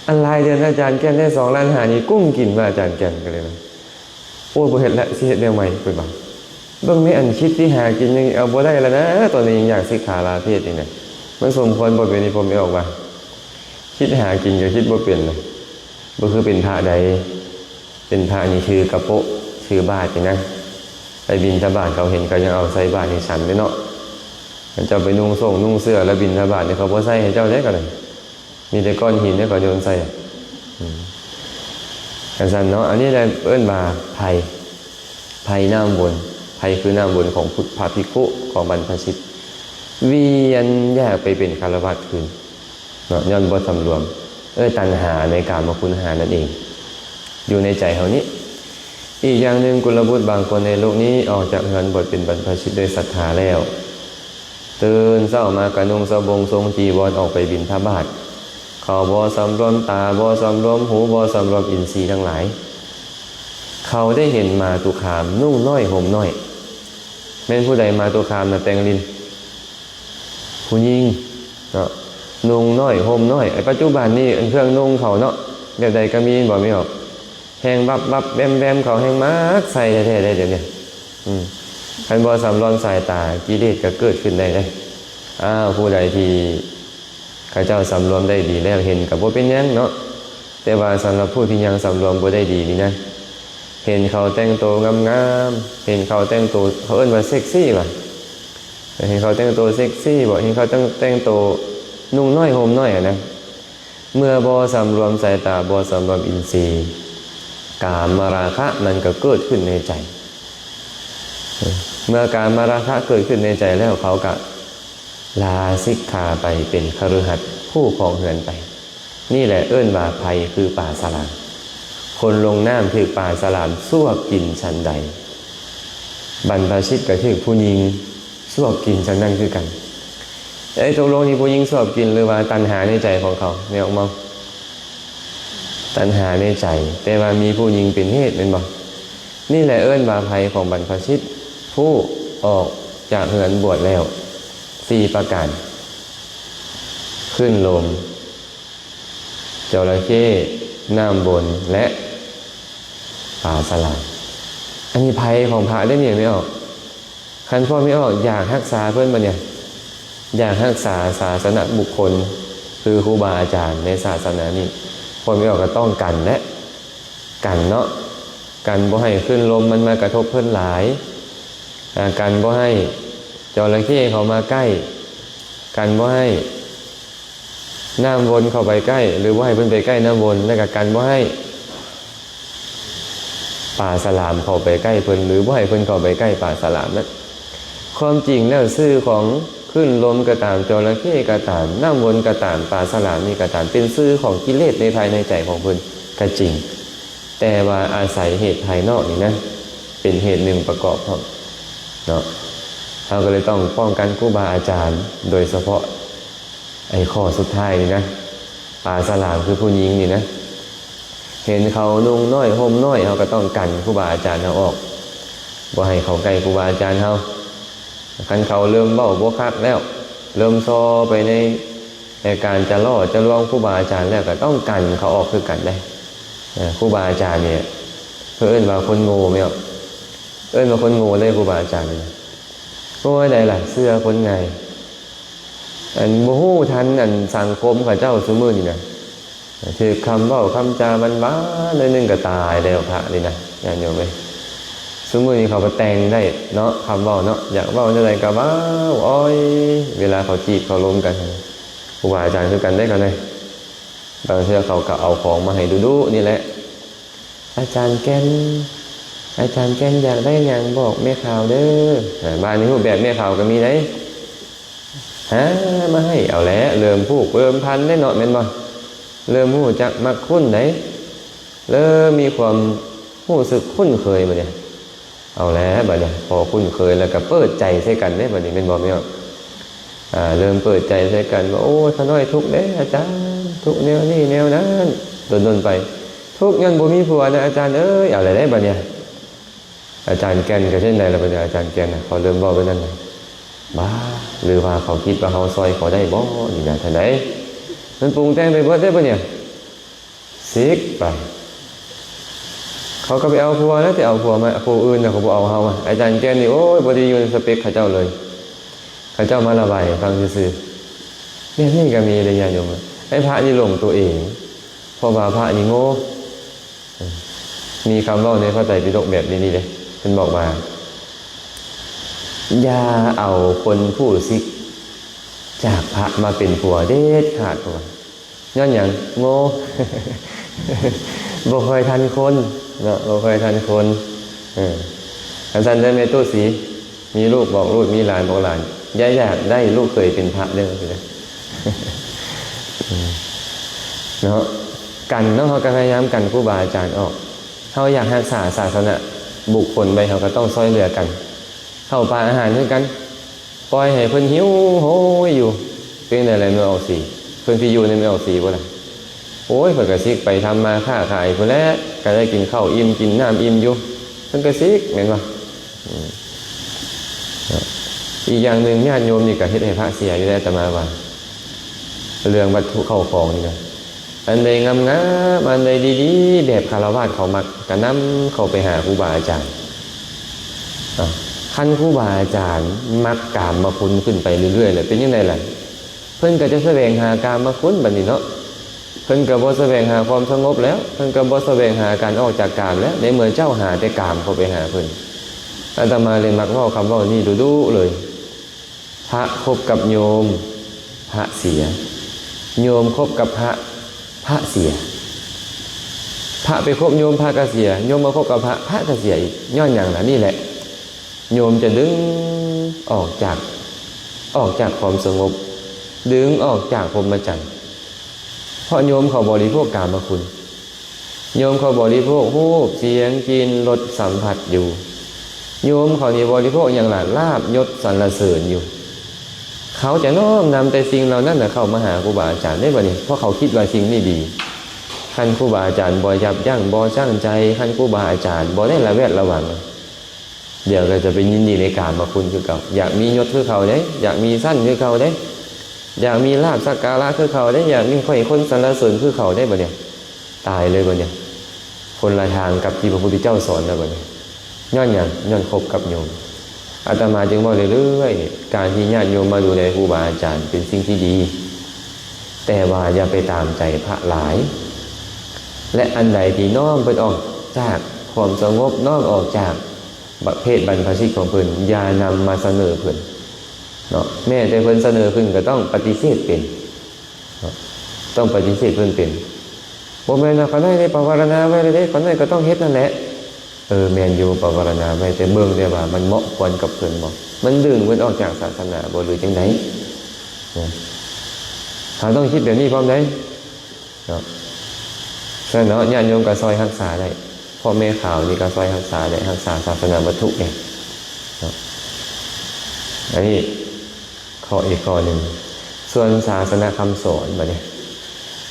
ອັນຫຼາຍເດືອນອາຈານແກ່ນໄດ້ສອງລ້ານຫ້ານີ້ ກຸ້ມກິນວ່າ ອາຈານແກ່ນກໍເລີຍວ່າ ໂອ້ຍ ບໍ່ເຮັດແລ້ວ ຊິເຮັດແນວໃໝ່ ເພິ່ນວ່າ. ເບິ່ງແມ່ ອັນຄິດຊິຫາກິນຍັງເອົາບໍ່ໄດ້ແລ້ວນະ, ຕອນນີ້ຍັງຢາກສິກຂາລາເພດຢູ່ນະ. ມັນສົມຄວນບໍ່ເປັນອີ່ພົມ ອອກວ່າ ຄິດຫາກິນກໍຄິດບໍ່ເປັນນະ. ບໍ່ຄືເປັນພະໃດ, ເປັນພະນີ້ຖືກະໂປະ ຖືບາດນີ້ນະ, ໄປບິນທະບາດເຂົາເຫັນ ເຂົາຍັງເອົາໃສ່ບາດໃຫ້ສັນເດ້ເນາະ. ເຈົ້າໄປນຸ່ງໂສ້ງນຸ່ງເສື້ອແລ້ວບິນທະບາດນີ້ ເຂົາບໍ່ໃສ່ໃຫ້ເຈົ້າເດ້ ກໍໄດ້ ມີແຕ່ກ້ອນຫີນເດ້ເຂົາໂຍນໃສ່. ອືມ ຈັ່ງຊັ້ນເນາະ ອັນນີ້ແຫຼະເອີ້ນວ່າໄພ ໄພນ້ຳວົນ ໄພຄືນ້ຳວົນຂອງພະພິກຂຸ ຂອງບັນພະຊິດ ວຽນຢາກໄປເປັນຄາລະວາດຄືນເນາະ ຍ້ອນບໍ່ສຳລວມ ເອີ ຕັນຫາໃນກາມະຄຸນຫ້ານັ້ນເອງ ຢູ່ໃນໃຈເຮົານີ້. ອີກຢ່າງໜຶ່ງ ກຸລະບຸດບາງຄົນໃນໂລກນີ້ ອອກຈາກເຮືອນບວດເປັນບັນພະຊິດດ້ວຍສັດທາແລ້ວ ຕື່ນເຊົ້າມາກະນຸ່ງສະບົງຊົງຈີວອນອອກໄປບິນທະບາດ. ເຂົາບໍ່ສຳລວມຕາ ບໍ່ສຳລວມຫູ ບໍ່ສຳລວມອິນຊີທັງຫຼາຍ. ເຂົາໄດ້ເຫັນມາຕຸຄາມນຸ່ງນ້ອຍຫົ່ມນ້ອຍ. ແມ່ນຜູ້ໃດມາຕຸຄາມນະແຕ່ງລິນ? ຜູ້ຍິງເນາະ ນຸ່ງນ້ອຍຫົ່ມນ້ອຍ. ປັດຈຸບັນນີ້ເຄື່ອງນຸ່ງເຂົາເນາະ ແບບໃດກະມີ ແມ່ນບໍ່? ແມ່ນບໍ່? ແຮງວັບໆແວມໆ ເຂົາແຮງມັກໃສ່ແທ້ໆເດ້ດຽວນີ້. ອືມ ຄັນບໍ່ສຳລວມສາຍຕາ ກິເລດກະເກີດຂຶ້ນໄດ້ເດ້. ອ້າວ ຜູ້ໃດທີ່ເຂົາເຈົ້າສຳລວມໄດ້ດີແລ້ວ ເຫັນກະບໍ່ເປັນຫຍັງເນາະ ແຕ່ວ່າສຳລັບຜູ້ທີ່ຍັງສຳລວມບໍ່ໄດ້ດີນີ້ນະ ເຫັນເຂົາແຕ່ງໂຕງາມໆ ເຫັນເຂົາແຕ່ງໂຕ ເຂົາເອີ້ນວ່າເຊັກຊີຫວາ ເຫັນເຂົາແຕ່ງໂຕເຊັກຊີບໍ ເຫັນເຂົາແຕ່ງ ແຕ່ງໂຕນຸ່ງນ້ອຍຫົ່ມນ້ອຍຫັ້ນນະ ເມື່ອບໍ່ສຳລວມສາຍຕາ ບໍ່ສຳລວມອິນຊີ ກາມະລາຄະມັນກະເກີດຂຶ້ນໃນໃຈ. ເມື່ອກາມະລາຄະເກີດຂຶ້ນໃນໃຈແລ້ວ ເຂົາກະລາສິກຂາໄປເປັນຄະລືຫັດ ຜູ້ຄອງເຮືອນໄປ. ນີ້ແຫຼະເອີ້ນວ່າໄພຄືປາສະຫຼາມ. ຄົນລົງນ້ຳຖືກປາສະຫຼາມຊວກກິນຊັ້ນໃດ ບັນພະຊິດກະຖືກຜູ້ຍິງຊວກກິນຊັ້ນນັ້ນຄືກັນ. ເອີ ຕົກລົງນີ້ຜູ້ຍິງຊວກກິນ ຫຼືວ່າຕັນຫາໃນໃຈຂອງເຂົາ ແມ່ນບໍ່? ຕັນຫາໃນໃຈ ແຕ່ວ່າມີຜູ້ຍິງເປັນເຫດ ແມ່ນບໍ່? ນີ້ແຫຼະເອີ້ນວ່າໄພຂອງບັນພະຊິດ ຜູ້ອອກຈາກເຮືອນບວດແລ້ວສີ່ປະການ ຄື້ນລົມ ຈໍລະເຂ້ ນ້ຳວົນ ແລະ ປາສະຫຼາມ. ອັນນີ້ໄພຂອງພະເດ້ນີ້ ແມ່ນບໍ່? ຄັນພວກແມ່ອອກຢາກຮັກສາເພິ່ນບາດນີ້ ຢາກຮັກສາສາສະນະບຸກຄົນ ຄືຄູບາອາຈານໃນສາສະໜານີ້ ພວກແມ່ອອກກະຕ້ອງກັນແຫຼະ ກັນເນາະ ກັນບໍ່ໃຫ້ຄື້ນລົມມັນມາກະທົບເພິ່ນຫຼາຍ ອາ ກັນບໍ່ໃຫ້ຈໍລະເຂ້ເຂົາມາໃກ້ ກັນບໍ່ໃຫ້ ນ້ຳວົນເຂົ້າໄປໃກ້ ຫຼືບໍ່ໃຫ້ເພິ່ນໄປໃກ້ນ້ຳວົນ ແລະກະກັນບໍ່ໃຫ້ປາສະຫຼາມເຂົ້າໄປໃກ້ເພິ່ນ ຫຼືບໍ່ໃຫ້ເພິ່ນເຂົ້າໄປໃກ້ປາສະຫຼາມນັ້ນ. ຄວາມຈິງແລ້ວຊື່ຂອງຄື້ນລົມກະຕາມ ຈໍລະເຂ້ກະຕາມ ນ້ຳວົນກະຕາມ ປາສະຫຼາມນີ້ກະຕາມ ເປັນຊື່ຂອງກິເລດໃນພາຍໃນໃຈຂອງເພິ່ນກະຈິງ ແຕ່ວ່າອາໄສເຫດພາຍນອກນີ້ນະ ເປັນເຫດໜຶ່ງປະກອບພ້ອມເນາະ. ເຮົາກະເລີຍຕ້ອງປ້ອງກັນຄູບາອາຈານ ໂດຍສະເພາະ ໄອ້ຂໍ້ສຸດທ້າຍນີ້ນະ ປາສະຫຼາມຄືຜູ້ຍິງນີ້ນະ ເຫັນເຂົານຸ່ງນ້ອຍຫົ່ມນ້ອຍ ເຮົາກະຕ້ອງກັນຄູບາອາຈານເຮົາອອກ ບໍ່ໃຫ້ເຂົ້າໃກ້ຄູບາອາຈານເຮົາ. ຄັນເຂົາເລີ່ມເວົ້າບໍ່ຄັກແລ້ວ ເລີ່ມສໍ່ໄປໃນ ໃນການຈະລໍ້ຈະລວງຄູບາອາຈານແລ້ວ ກະຕ້ອງກັນເຂົາອອກຄືກັນເດ້. ເອີ ຄູບາອາຈານນີ້ ເພິ່ນເອີ້ນວ່າຄົນໂງ່ແມ່ນບໍ່? ເອີ້ນວ່າຄົນໂງ່ເດ້ຄູບາອາຈານນີ້. ໂອ້ຍ ໃດລະ ເຊື່ອຄົນງ່າຍ ອັນບໍ່ຮູ້ທັນອັນສັງຄົມເຂົາເຈົ້າຊຸມື້ນີ້ນະ ຖືກຄຳເວົ້າຄຳຈາຫວານໆໜ້ອຍໜຶ່ງກະຕາຍແລ້ວພະນີ້ນະ ຍາດໂຍມເອີຍ. ຊຸມື້ນີ້ເຂົາກະແຕ່ງໄດ້ເນາະ ຄຳເວົ້າເນາະ ຢາກເວົ້າແນວໃດກະເວົ້າ ໂອ້ຍ ເວລາເຂົາຈີບເຂົາລົມກັນ ຄູບາອາຈານຄືກັນເດ້ເຂົານີ້. ບາງເທື່ອເຂົາກະເອົາຂອງມາໃຫ້ດຸໆນີ້ແຫຼະ ອາຈານແກ່ນ ອາຈານແກ່ນຢາກໄດ້ຫຍັງບອກແມ່ຂາວເດີ. ບາດນີ້ຮູບແບບແມ່ຂາວກະມີໃດ ຫາມາໃຫ້ ເອົາແຫຼະ ເລີ່ມຜູກເລີ່ມພັນໄດ້ເນາະ ແມ່ນບໍ່? ເລີ່ມຮູ້ຈັກມັກຄຸ້ນໄດ໋ ເລີ່ມມີຄວາມຮູ້ສຶກຄຸ້ນເຄີຍບາດນີ້. ເອົາແຫຼະບາດນີ້ ພໍຄຸ້ນເຄີຍແລ້ວກະເປີດໃຈໃສ່ກັນເດ້ບາດນີ້ ແມ່ນບໍ່ແມ່? ອາ ເລີ່ມເປີດໃຈໃສ່ກັນວ່າ ໂອ້ ຂ້ານ້ອຍທຸກເດ້ອາຈານ ທຸກແນວນີ້ແນວນັ້ນ ດົນໆໄປ ທຸກຍ້ອນບໍ່ມີຜົວນະອາຈານເອີຍ. ເອົາແຫຼະເດ້ບາດນີ້ ອາຈານແກ່ນກະເຊັ່ນໃດລະບາດນີ້ ອາຈານແກ່ນນະ ພໍເລີ່ມເວົ້າໄປນັ້ນນະ ບ້າ ຫຼືວ່າເຂົາຄິດວ່າເຮົາຊ່ອຍເຂົາໄດ້ບໍ່ນີ້ນະ ຈັ່ງໃດ ມັນປຸງແຕ່ງໄປເບິດເດ້ບາດນີ້. ສິກໄປ ເຂົາກະໄປເອົາຜົວແລ້ວ ຊິເອົາຜົວມາ ຜູ້ອື່ນນະ ເຂົາບໍ່ເອົາເຮົາ. ອາຈານແກ່ນນີ້ ໂອ້ຍ ບໍ່ໄດ້ຢູ່ໃນສະເປັກເຂົາເຈົ້າເລີຍ ເຂົາເຈົ້າມາລະບາຍໃຫ້ຟັງຊື່ໆ. ແບບນີ້ກະມີເດ້ຍາດໂຍມ ໄອ້ພະນີ້ຫຼົງໂຕເອງ ເພາະວ່າພະນີ້ໂງ່. ມີຄຳເວົ້າໃນພະໄຕປິດົກແບບນີ້ເດ້ ເພິ່ນບອກວ່າ ຢ່າເອົາຄົນຜູ້ສິກ ຈາກພະມາເປັນຜົວເດັດຂາດ ເພາະວ່າ ຍ້ອນຫຍັງ? ໂງ່ ບໍ່ຄ່ອຍທັນຄົນເນາະ ບໍ່ຄ່ອຍທັນຄົນ. ເອີ ຄັນຊັ້ນເດີແມ່ຕູ້ສີ ມີລູກບອກລູກ ມີຫຼານບອກຫຼານ ຢ່າຢາກໄດ້ລູກເຂີຍເປັນພະເດີ ເນາະ. ກັນເນາະ ເຮົາກໍພະຍາຍາມກັນຄູບາອາຈານອອກ. ເຮົາຢາກຮັກສາສາສະນະບຸກຄົນໄວ້ ເຮົາກໍຕ້ອງຊ່ອຍເຫຼືອກັນ. ເຂົ້າປາອາຫານຄືກັນ ປ່ອຍໃຫ້ເພິ່ນຫິວໂຫຍຢູ່ ເປັນໃດລະແມ່ອອກສີ? ເພິ່ນຊິຢູ່ນຳແມ່ອອກສີບໍ່ລະ? ໂອ້ຍ ເພິ່ນກະຊິກໄປທຳມາຄ້າຂາຍພຸ້ນແຫຼະ ກະໄດ້ກິນເຂົ້າອີ່ມກິນນ້ຳອີ່ມຢູ່ ເພິ່ນກະຊິກແມ່ນບໍ່? ອືມ ອີກຢ່າງໜຶ່ງ ຍາດໂຍມນີ້ກະເຮັດໃຫ້ພະເສຍຢູ່ເດ້ ອາດຕະມາວ່າ ເລື່ອງວັດຖຸເຂົ້າຂອງນີ້ນະ. ອັນໃດງາມໆ ອັນໃດດີໆ ແບບຄາລະວາດເຂົາມັກ ກະນຳເຂົ້າໄປຫາຄູບາອາຈານ. ອາ ຄັນຄູບາອາຈານມັກກາມມະຄຸນຂຶ້ນໄປເລື້ອຍໆ ແລ້ວເປັນຈັ່ງໃດລະ? ເພິ່ນກໍຈະສະແຫວງຫາກາມມະຄຸນບັດນີ້ເນາະ ເພິ່ນກໍບໍ່ສະແຫວງຫາຄວາມສະຫງົບແລ້ວ ເພິ່ນກໍບໍ່ສະແຫວງຫາການອອກຈາກກາມແລ້ວ ໃນເມື່ອເຈົ້າຫາແຕ່ກາມເຂົ້າໄປຫາເພິ່ນ. ອາດຕະມາເລີຍມັກເວົ້າຄຳເວົ້ານີ້ດຸໆເລີຍ. ພະຄົບກັບໂຍມ ພະເສຍ, ໂຍມຄົບກັບພະ ພະເສຍ. ພະໄປຄົບໂຍມ ພະກະເສຍ, ໂຍມມາຄົບກັບພະ ພະກະເສຍອີກ. ຍ້ອນຫຍັງລະ? ນີ້ແຫຼະ ໂຍມຈະດຶງອອກຈາກ ອອກຈາກຄວາມສະຫງົບ, ດຶງອອກຈາກພົມມະຈັນ. ເພາະໂຍມເຂົາບໍລິໂພກກາມະຄຸນ. ໂຍມເຂົາບໍລິໂພກຮູບ, ສຽງ, ກິ່ນ, ລົດ, ສຳຜັດຢູ່. ໂຍມເຂົານີ້ບໍລິໂພກຫຍັງລະ? ລາບ, ຍົດ, ສັນລະເສີນຢູ່. ເຂົາຈະນ້ອມນຳແຕ່ສິ່ງເຫຼົ່ານັ້ນນະເຂົ້າມາຫາຄູບາອາຈານເດ້ບັດນີ້ ເພາະເຂົາຄິດວ່າສິ່ງນີ້ດີ. ຄັນຄູບາອາຈານບໍ່ຢັບຢັ້ງ, ບໍ່ຊັ່ງໃຈ, ຄັນຄູບາອາຈານບໍ່ໄດ້ລະແວດລະວັງ, ດຽວກໍຈະໄປຍິນດີໃນກາມະຄຸນຄືເກົ່າ, ຢາກມີຍົດຄືເຂົາເດ້, ຢາກມີຊັ້ນຄືເກົ່າເດ້, ຢາກມີລາບສັກກາລະຄືເຂົາເດ້, ຢາກມີ ໃຫ້ຄົນສັນລະເສີນຄືເຂົາເດ້. ບັດນີ້ຕາຍເລີຍ, ບັດນີ້ຄົນລະທາງກັບທີ່ພະພຸດທະເຈົ້າສອນແລ້ວ. ບັດນີ້ຍ້ອນຫຍັງ? ຍ້ອນຄົບກັບໂຍມ. ອາດຕະມາຈຶ່ງເວົ້າເລື້ອຍໆ ການທີ່ຍາດໂຍມມາດູແລຄູບາອາຈານເປັນສິ່ງທີ່ດີ, ແຕ່ວ່າຢ່າໄປຕາມໃຈພະຫຼາຍ ແລະ ອັນໃດທີ່ນ້ອມເພິ່ນອອກຈາກຄວາມສະຫງົບ, ນ້ອມອອກຈາກ ປະເພດບັນພະສິດຂອງເພິ່ນ ຢ່ານຳມາສະເໜີເພິ່ນເນາະ. ແມ້ແຕ່ເພິ່ນສະເໜີຂຶ້ນກໍຕ້ອງປະຕິເສດເປັນເນາະ, ຕ້ອງປະຕິເສດເພິ່ນເປັນ. ບໍ່ແມ່ນວ່າຂ້ານ້ອຍໄດ້ປະວາລະນາໄວ້ແລ້ວເດ້, ຂ້ານ້ອຍກໍຕ້ອງເຮັດນັ້ນແຫຼະ. ເອີ ແມ່ນຢູ່ ປະວາລະນາໄວ້, ແຕ່ເບິ່ງແດ່ວ່າມັນເໝາະຄວນກັບເພິ່ນບໍ່, ມັນດຶງເພິ່ນອອກຈາກສາສະໜາບໍ່ ຫຼືຈັ່ງໃດເນາະ. ເຮົາຕ້ອງຄິດແບບນີ້ພ້ອມໃດ. ເນາະ. ສະນັ້ນເນາະ ຍາດໂຍມກໍຊ່ອຍຮັກສາໄດ້, ພໍ່ແມ່ຂາວນີ້ກໍຊ່ອຍຮັກສາໄດ້, ຮັກສາສາສະໜາວັດຖຸເອງເນາະ. ອັນນີ້ຂໍ້ອີກຂໍ້ໜຶ່ງ. ສ່ວນສາສະໜະຄຳສອນບັດນີ້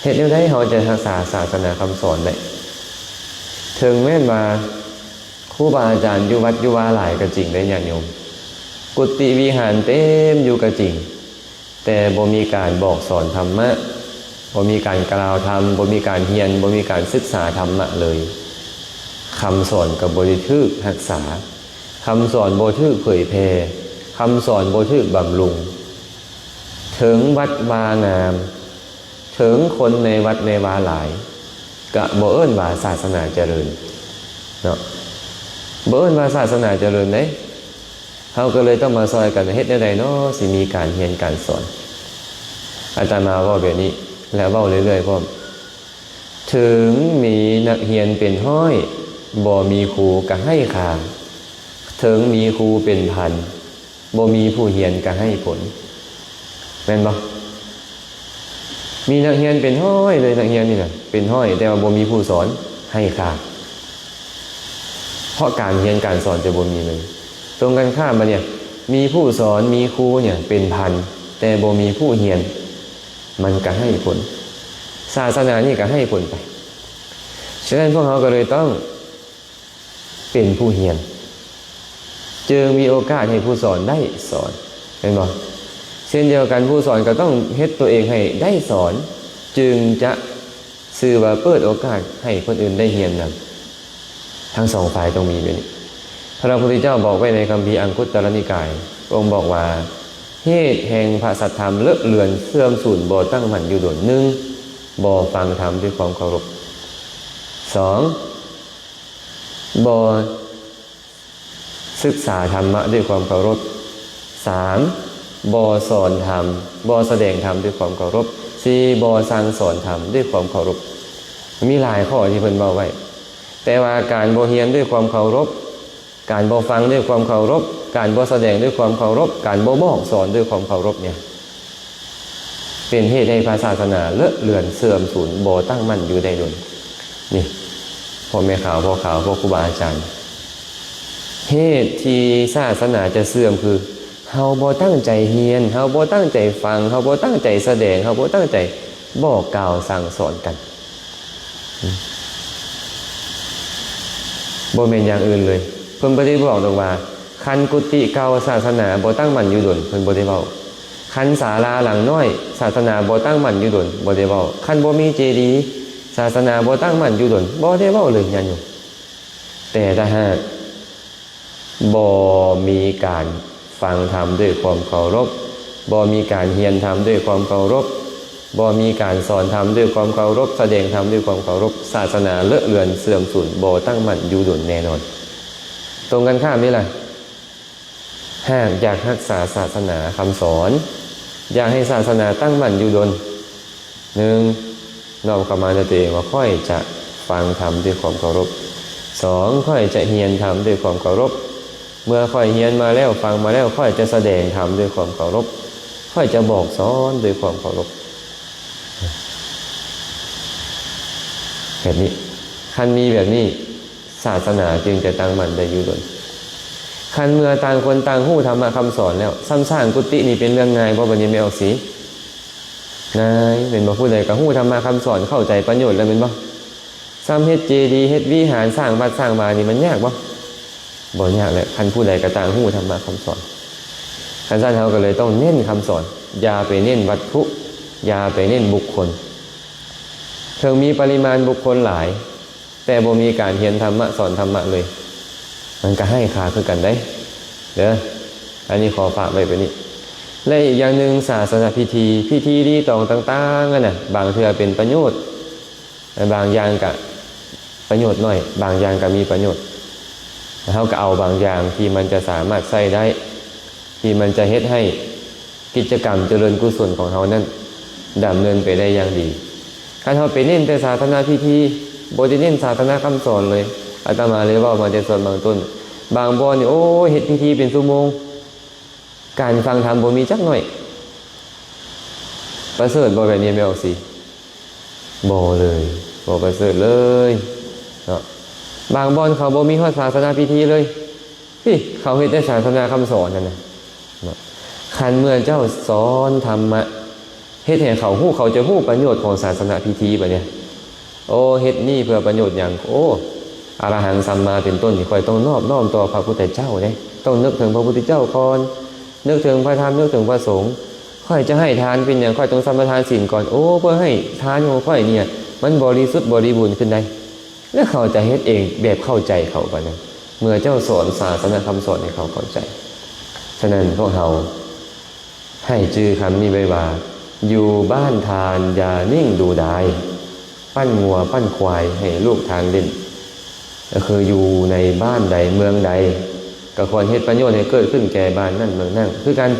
ເຮັດແນວໃດເຮົາຈະຮັກສາສາສະໜາຄຳສອນໄດ້? ເຖິງແມ່ນວ່າຄູບາອາຈານຢູ່ວັດຢູ່ວາຫຼາຍກໍຈິງເດ້ຍາດໂຍມ, ກຸຕິວິຫານເຕັມຢູ່ກໍຈິງ, ແຕ່ບໍ່ມີການບອກສອນທຳມະ, ບໍ່ມີການກ່າວທຳ, ບໍ່ມີການຮຽນ, ບໍ່ມີການສຶກສາທຳມະເລີຍ, ຄຳສອນກໍບໍ່ໄດ້ຖືກຮັກສາ, ຄຳສອນບໍ່ຖືກເຜີຍແຜ່, ຄຳສອນບໍ່ຖືກບຳລຸງ. ເຖິງວັດວາງາມ, ເຖິງຄົນໃນວັດໃນວາຫຼາຍ, ກະບໍ່ເອີ້ນວ່າສາສະໜາຈະເລີນເນາະ, ບໍ່ເອີ້ນວ່າສາສະໜາຈະເລີນເດ້. ເຮົາກໍເລີຍຕ້ອງມາຊ່ອຍກັນ ເຮັດແນວໃດເນາະ ຊິມີການຮຽນການສອນ. ອາດຕະມາເວົ້າແບບນີ້ ແລະ ເວົ້າເລື້ອຍໆພ້ອມ. ເຖິງມີນັກຮຽນເປັນຮ້ອຍ, ບໍ່ມີຄູກະໄຮ້ຄ່າ, ເຖິງມີຄູເປັນພັນ, ບໍ່ມີຜູ້ຮຽນກະໄຮ້ຜົນ, ແມ່ນບໍ່? ມີນັກຮຽນເປັນຮ້ອຍເລີຍ, ນັກຮຽນນີ້ນະເປັນຮ້ອຍ ແຕ່ວ່າບໍ່ມີຜູ້ສອນ, ໄຮ້ຄ່າ. ເພາະການຮຽນການສອນຈະບໍ່ມີເລີຍ. ຕົງກັນຂ້າມບັດນີ້ ມີຜູ້ສອນ, ມີຄູເນຍເປັນພັນ, ແຕ່ບໍ່ມີຜູ້ຮຽນ, ມັນກະໄຮ້ຜົນ, ສາສະໜານີ້ກະໄຮ້ຜົນໄປ. ສະນັ້ນ ພວກເຮົາກໍເລີຍຕ້ອງ ເປັນຜູ້ຮຽນ ຈຶ່ງມີໂອກາດໃຫ້ຜູ້ສອນໄດ້ສອນ, ແມ່ນບໍ່? ເຊັ່ນດຽວກັນ ຜູ້ສອນກໍຕ້ອງເຮັດຕົວເອງໃຫ້ໄດ້ສອນ, ຈຶ່ງຈະຊື່ວ່າເປີດໂອກາດໃຫ້ຄົນອື່ນໄດ້ຮຽນນຳ. ທັງສອງຝ່າຍຕ້ອງມີແບບນີ້. ພະພຸດທະເຈົ້າບອກໄວ້ໃນຄຳພີອັງຄຸດຕະລະນິກາຍ, ພະອົງບອກວ່າ ເຫດແຫ່ງພະສັດທຳເລາະເລືອນເສື່ອມສູນ ບໍ່ຕັ້ງໝັ້ນຢູ່ດົນ. ໜຶ່ງ ບໍ່ຟັງທຳດ້ວຍຄວາມເຄົາລົບ. ສອງ ບໍ່ສຶກສາທຳມະດ້ວຍຄວາມເຄົາລົບ. ສາມ ບໍ່ສອນທຳ, ບໍ່ສະແດງທຳດ້ວຍຄວາມເຄົາລົບ, ສີ່ ບໍ່ສັ່ງສອນທຳດ້ວຍຄວາມເຄົາລົບ. ມີຫຼາຍຂໍ້ທີ່ເພິ່ນເວົ້າໄວ້, ແຕ່ວ່າການບໍ່ຮຽນດ້ວຍຄວາມເຄົາລົບ, ການບໍ່ຟັງດ້ວຍຄວາມເຄົາລົບ, ການບໍ່ສະແດງດ້ວຍຄວາມເຄົາລົບ, ການບໍ່ບອກສອນດ້ວຍຄວາມເຄົາລົບເນຍ ເປັນເຫດໃຫ້ພະສາສະໜາເລາະເລືອນເສື່ອມສູນ, ບໍ່ຕັ້ງໝັ້ນຢູ່ໄດ້ດົນ. ນີ້ ພໍ່ແມ່ຂາວ, ພໍ່ຂາວ, ພວກຄູບາອາຈານ, ເຫດທີ່ສາສະໜາຈະເສື່ອມຄື ເຮົາບໍ່ຕັ້ງໃຈຮຽນ, ເຮົາບໍ່ຕັ້ງໃຈຟັງ, ເຮົາບໍ່ຕັ້ງໃຈສະແດງ, ເຮົາບໍ່ຕັ້ງໃຈບອກກ່າວສັ່ງສອນກັນ. ບໍ່ແມ່ນຢ່າງອື່ນເລີຍ. ເພິ່ນບໍ່ໄດ້ບອກດອກວ່າ ຄັນກຸຕິເກົ່າສາສະໜາບໍ່ຕັ້ງໝັ້ນຢູ່ດົນ, ເພິ່ນບໍ່ໄດ້ເວົ້າ. ຄັນສາລາຫຼັງນ້ອຍສາສະໜາບໍ່ຕັ້ງໝັ້ນຢູ່ດົນ, ບໍ່ໄດ້ເວົ້າ. ຄັນບໍ່ມີເຈດີ ສາສະໜາບໍ່ຕັ້ງໝັ້ນຢູ່ດົນ, ບໍ່ໄດ້ເວົ້າເລີຍ ຍາດໂຍມ. ແຕ່ຖ້າຫາກ ບໍ່ມີການຟັງທຳດ້ວຍຄວາມເຄົາລົບ, ບໍ່ມີການຮຽນທຳດ້ວຍຄວາມເຄົາລົບ, ບໍ່ມີການສອນທຳດ້ວຍຄວາມເຄົາລົບ, ສະແດງທຳດ້ວຍຄວາມເຄົາລົບ, ສາສະໜາເລາະເລືອນເສື່ອມສູນ, ບໍ່ຕັ້ງໝັ້ນຢູ່ດົນແນ່ນອນ. ຕົງກັນຂ້າມນີ້ລະ, ຫາກຢາກຮັກສາສາສະໜາຄຳສອນ, ຢາກໃຫ້ສາສະໜາຕັ້ງໝັ້ນຢູ່ດົນ, ໜຶ່ງ ນ້ອມເຂົ້າມາໃນຕົວເອງວ່າ ຂ້ອຍຈະຟັງທຳດ້ວຍຄວາມເຄົາລົບ. ສອງ ຂ້ອຍຈະຮຽນທຳດ້ວຍຄວາມເຄົາລົບ. ເມື່ອຂ້ອຍຮຽນມາແລ້ວ, ຟັງມາແລ້ວ, ຂ້ອຍຈະສະແດງທຳດ້ວຍຄວາມເຄົາລົບ. ຂ້ອຍຈະບອກສອນດ້ວຍຄວາມເຄົາລົບ. ແບບນີ້, ຄັນມີແບບນີ້, ສາສະໜາຈຶ່ງຈະຕັ້ງໝັ້ນໄດ້ຢູ່ດົນ. ຄັນເມື່ອຕ່າງຄົນຕ່າງຮູ້ທຳມະຄຳສອນແລ້ວ, ຊ່ຳສ້າງກຸຕິນີ້ເປັນເລື່ອງງ່າຍບໍ່? ບັດນີ້ແມ່ອອກສີ ງ່າຍແມ່ນບໍ່? ຜູ້ໃດກໍຮູ້ທຳມະຄຳສອນ, ເຂົ້າໃຈປະໂຫຍດແລ້ວແມ່ນບໍ່? ຊ່ຳເຮັດເຈດີ, ເຮັດວິຫານ, ສ້າງວັດສ້າງວານີ້ມັນຍາກບໍ່? ບໍ່ຍາກແຫຼະ, ຄັນຜູ້ໃດກໍຕ່າງຮູ້ທຳມະຄຳສອນ. ຄັນຊັ້ນເຮົາກໍເລີຍຕ້ອງເນັ້ນຄຳສອນ, ຢ່າໄປເນັ້ນວັດຖຸ, ຢ່າໄປເນັ້ນບຸກຄົນ. ເຖິງມີປະລິມານບຸກຄົນຫຼາຍ, ແຕ່ບໍ່ມີການຮຽນທຳມະ, ສອນທຳມະເລີຍ, ມັນກໍໄຮ້ຄ່າຄືກັນເດ້ ເດີ. ອັນນີ້ຂໍຝາກໄວ້ແບບນີ້. ແລະ ອີກຢ່າງໜຶ່ງ, ສາສະນະພິທີ, ພິທີລີຕອງຕ່າງໆ ຫັ້ນນະ, ບາງເທື່ອເປັນປະໂຫຍດ, ບາງຢ່າງກະປະໂຫຍດໜ້ອຍ, ບາງຢ່າງກະມີປະໂຫຍດ. ເຮົາກໍເອົາບາງຢ່າງທີ່ມັນຈະສາມາດໃຊ້ໄດ້, ທີ່ມັນຈະເຮັດໃຫ້ ກິດຈະກຳຈະເລີນກຸສົນຂອງເຮົານັ້ນ ດຳເນີນໄປໄດ້ຢ່າງດີ. ຄັນເຮົາໄປເນັ້ນແຕ່ສາສະນະພິທີ, ບໍ່ໄດ້ເນັ້ນສາສະນະຄຳສອນເລີຍ, ອາດຕະມາເລີຍເວົ້າມາແຕ່ສ່ວນບາງຕົ້ນ, ບາງບ່ອນນີ້ ໂອ້ຍ ເຮັດພິທີເປັນຊົ່ວໂມງ, ການຟັງທຳບໍ່ມີຈັກໜ້ອຍ. ປະເສີດບໍ່ແບບນີ້ ແມ່ອອກສີ? ບໍ່ເລີຍ, ບໍ່ປະເສີດເລີຍເນາະ. ບາງບ່ອນເຂົາບໍ່ມີຮອດສາສະນະພິທີເລີຍ. ຕິ ເຂົາເຮັດແຕ່ສາສະໜາຄຳສອນນັ້ນນະເນາະ. ຄັນເມື່ອເຈົ້າສອນທຳມະ, ເຮັດໃຫ້ເຂົາຮູ້, ເຂົາຈະຮູ້ປະໂຫຍດຂອງສາສະນະພິທີບາດນີ້. ໂອ້ ເຮັດນີ້ເພື່ອປະໂຫຍດຫຍັງ? ໂອ້ ອະລະຫັງສຳມາເປັນຕົ້ນນີ້ ຂ້ອຍຕ້ອງນອບນ້ອມຕໍ່ພະພຸດທະເຈົ້າເດ້, ຕ້ອງນຶກເຖິງພະພຸດທະເຈົ້າກ່ອນ, ນຶກເຖິງພະທຳ, ນຶກເຖິງພະສົງ. ຂ້ອຍຈະໃຫ້ທານເປັນຫຍັງ? ຂ້ອຍຕ້ອງສຳປະທານສິນກ່ອນ. ໂອ້ ເພື່ອໃຫ້ທານຂອງຂ້ອຍນີ້ ມັນບໍລິສຸດບໍລິບູນຂຶ້ນໄດ້. ແລະ ເຂົາຈະເຮັດເອງແບບເຂົ້າໃຈເຂົາປານນັ້ນ ເມື່ອເຈົ້າສອນສາສະນະຄຳສອນໃຫ້ເຂົາເຂົ້າໃຈ. ສະນັ້ນ ພວກເຮົາໃຫ້ຈື່ຄຳນີ້ໄວ້ວ່າ ຢູ່ບ້ານທ່ານຢ່ານິ່ງດູດາຍ, ປັ້ນງົວປັ້ນຄວາຍໃຫ້ລູກທ່ານຫຼິ້ນ. ກໍຄືຢູ່ໃນບ້ານໃດເມືອງໃດ ກໍຄວນເຮັດປະໂຫຍດໃຫ້ເກີດຂຶ້ນແກ່ບ້ານນັ້ນເມືອງນັ້ນ. ຄືກັນ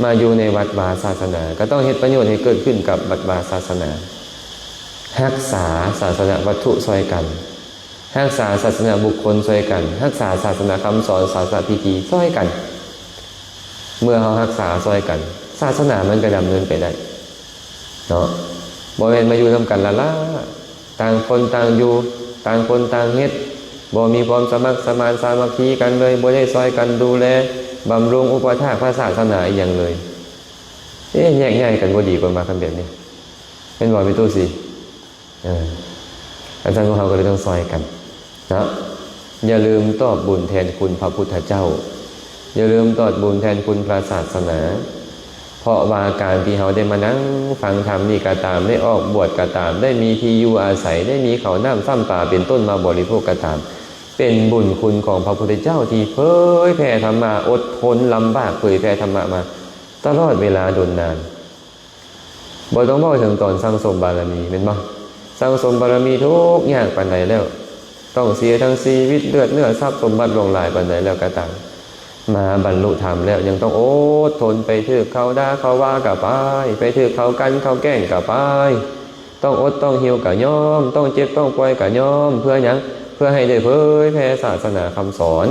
ມາຢູ່ໃນວັດວາສາສະໜາ ກໍຕ້ອງເຮັດປະໂຫຍດໃຫ້ເກີດຂຶ້ນກັບວັດວາສາສະໜາ. ຮັກສາສາສະນະວັດຖຸຊ່ອຍກັນ, ຮັກສາສາສະນະບຸກຄົນຊ່ອຍກັນ, ຮັກສາສາສະນະຄຳສອນ, ສາສະນະພິທີຊ່ອຍກັນ. ເມື່ອເຮົາຮັກສາຊ່ອຍກັນ, ສາສະໜາມັນກໍດຳເນີນໄປໄດ້ເນາະ. ບໍ່ແມ່ນມາຢູ່ນຳກັນລ້າໆ, ຕ່າງຄົນຕ່າງຢູ່, ຕ່າງຄົນຕ່າງເຮັດ, ບໍ່ມີຄວາມສະໝັກສະໝານສາມັກຄີກັນເລີຍ, ບໍ່ໄດ້ຊ່ອຍກັນດູແລ, ບຳລຸງ, ອຸປະຖາກພະສາສະໜາອີ່ຫຍັງເລີຍ. ເອະ ແຍກຍ້າຍກັນບໍ່ດີກວ່າ ມາຄັນແບບນີ້ ແມ່ນບໍ່ ແມ່ຕູ້ສີ? ເອີ ອັນຊັ້ນພວກເຮົາກໍເລີຍຕ້ອງຊ່ອຍກັນເນາະ. ຢ່າລືມຕອບບຸນແທນຄຸນພະພຸດທະເຈົ້າ, ຢ່າລືມຕອບບຸນແທນຄຸນພະສາສະໜາ, ເພາະວ່າການທີ່ເຮົາໄດ້ມານັ່ງຟັງທຳນີ້ກໍຕາມ, ໄດ້ອອກບວດກໍຕາມ, ໄດ້ມີທີ່ຢູ່ອາໄສ, ໄດ້ມີເຂົ້ານ້ຳຊ້ຳປາເປັນຕົ້ນມາບໍລິໂພກກໍຕາມ, ເປັນບຸນຄຸນຂອງພະພຸດທະເຈົ້າທີ່ເຜີຍແຜ່ທຳມະ, ອົດທົນລຳບາກເຜີຍແຜ່ທຳມະມາຕະຫຼອດເວລາດົນນານ. ບໍ່ຕ້ອງເວົ້າເຖິງຕອນສັ່ງສົມບາລະມີ ແມ່ນບໍ່? ສັ່ງສົມບາລະມີທຸກຍາກປານໃດແລ້ວ, ຕ້ອງເສຍທັງຊີວິດ, ເລືອດເນື້ອ, ຊັບສົມບັດຫຼວງຫຼາຍປານໃດແລ້ວກໍຕາມ, ມາບັນລຸທຳແລ້ວ ຍັງຕ້ອງອົດທົນ ໄປຖືກເຂົາດ່າເຂົາວ່າກໍໄປ ໄປຖືກເຂົາກັ່ນເຂົາແກ້ງກໍໄປ ຕ້ອງອົດຕ້ອງຫິວກໍຍອມ ຕ້ອງເຈັບຕ້ອງປ່ວຍກໍຍອມ ເພື່ອຫຍັງ? ເພື່ອໃຫ້ໄດ້ເຜີຍແຜ່ສາສະໜາຄຳສອນ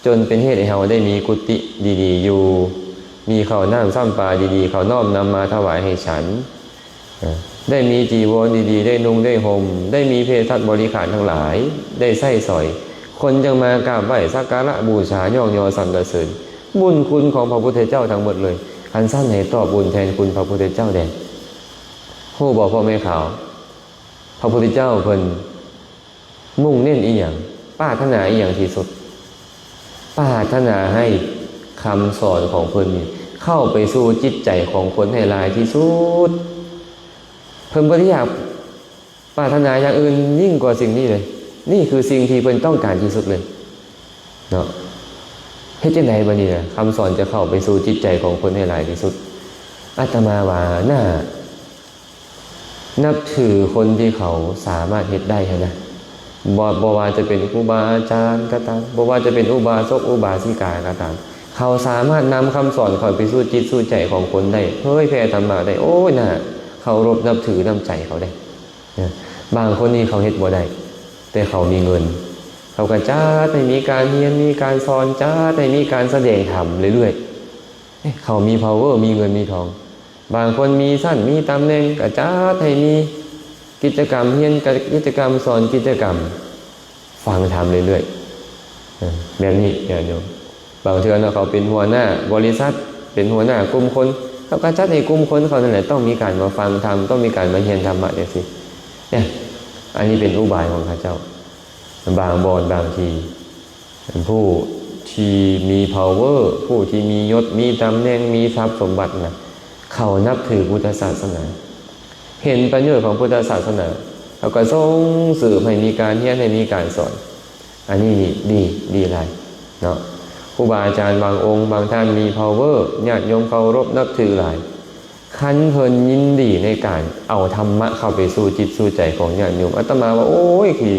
ຈົນເປັນເຫດໃຫ້ເຮົາໄດ້ມີກຸຕິດີໆຢູ່ ມີເຂົ້ານ້ຳຊ້ຳປາດີໆ ເຂົານ້ອມນຳມາຖວາຍໃຫ້ສັນ ໄດ້ມີຈີວອນດີໆ ໄດ້ນຸ່ງໄດ້ຫົ່ມ ໄດ້ມີເພສັດບໍລິຂານທັງຫຼາຍ ໄດ້ໃຊ້ສອຍ ຄົນຈຶ່ງມາກາບໄຫວ້ສັກກາລະບູຊາ ຍ້ອງຍໍສັນລະເສີນ ບຸນຄຸນຂອງພະພຸດທະເຈົ້າທັງໝົດເລີຍ. ຄັນຊັ້ນໃຫ້ຕອບບຸນແທນຄຸນພະພຸດທະເຈົ້າແດ່. ຮູ້ບໍ່ພໍ່ແມ່ຂາວ? ພະພຸດທະເຈົ້າເພິ່ນ ມຸ່ງເນັ້ນອີ່ຫຍັງ? ປາດຖະໜາອີ່ຫຍັງທີ່ສຸດ? ປາດຖະໜາໃຫ້ຄຳສອນຂອງເພິ່ນນີ້ເຂົ້າໄປສູ່ຈິດໃຈຂອງຄົນໃຫ້ຫຼາຍທີ່ສຸດ. ເພິ່ນບໍ່ໄດ້ຢາກປາດຖະໜາຢ່າງອື່ນຍິ່ງກວ່າສິ່ງນີ້ເລີຍ. ນີ້ຄືສິ່ງທີ່ເພິ່ນຕ້ອງການທີ່ສຸດເລີຍເນາະ. ເຮັດຈັ່ງໃດບັດນີ້ນະ ຄຳສອນຈະເຂົ້າໄປສູ່ຈິດໃຈຂອງຄົນໃຫ້ຫຼາຍທີ່ສຸດ? ອາດຕະມາວ່າໜ້າ ນັບຖືຄົນທີ່ເຂົາສາມາດເຮັດໄດ້ຫັ້ນນະ ບໍ່ ບໍ່ວ່າຈະເປັນຄູບາອາຈານກໍຕາມ ບໍ່ວ່າຈະເປັນອຸບາສົກອຸບາສິກາກໍຕາມ ເຂົາສາມາດນຳຄຳສອນເຂົ້າໄປສູ່ຈິດສູ່ໃຈຂອງຄົນໄດ້ ເຜີຍແຜ່ທຳມະໄດ້ ໂອ້ຍ ໜ້າເຄົາລົບນັບຖືນ້ຳໃຈເຂົາເດ້. ບາງຄົນນີ້ເຂົາເຮັດບໍ່ໄດ້ ແຕ່ເຂົາມີເງິນ ເຂົາກໍຈັດໃຫ້ມີການຮຽນ ມີການສອນ ຈັດໃຫ້ມີການສະແດງທຳເລື້ອຍໆ ເອີ ເຂົາມີພາວເວີ ມີເງິນມີທອງ. ບາງຄົນມີຊັ້ນ ມີຕຳແໜ່ງ ກໍຈັດໃຫ້ມີກິດຈະກຳຮຽນ ກິດຈະກຳສອນ ກິດຈະກຳຟັງທຳເລື້ອຍໆ ເອີ ແບບນີ້ຍາດໂຍມ. ບາງເທື່ອເນາະ ເຂົາເປັນຫົວໜ້າບໍລິສັດ ເປັນຫົວໜ້າກຸ່ມຄົນ ເຂົາກໍຈັດໃຫ້ກຸ່ມຄົນເຂົານັ້ນແຫຼະ ຕ້ອງມີການມາຟັງທຳ ຕ້ອງມີການມາຮຽນທຳມະຈັ່ງຊີ້. ເອີ ອັນນີ້ເປັນອຸບາຍຂອງເຂົາເຈົ້າ. ບາງບ່ອນບາງທີ ຜູ້ທີ່ມີພາວເວີ ຜູ້ທີ່ມີຍົດ ມີຕຳແໜ່ງ ມີຊັບສົມບັດນະ ເຂົານັບຖືພຸດທະສາສະໜາ ເຫັນປະໂຫຍດຂອງພຸດທະສາສະໜາ ເຂົາກໍສົ່ງເສີມໃຫ້ມີການຮຽນ ໃຫ້ມີການສອນ. ອັນນີ້ນີ້ ດີ ດີຫຼາຍເນາະ. ຄູບາອາຈານບາງອົງບາງທ່ານມີພາວເວີ ຍາດໂຍມເຄົາລົບນັບຖືຫຼາຍ. ຄັນເພິ່ນຍິນດີໃນການເອົາທຳມະເຂົ້າໄປສູ່ຈິດສູ່ໃຈຂອງຍາດໂຍມ ອາດຕະມາວ່າ ໂອ້ຍ ຄື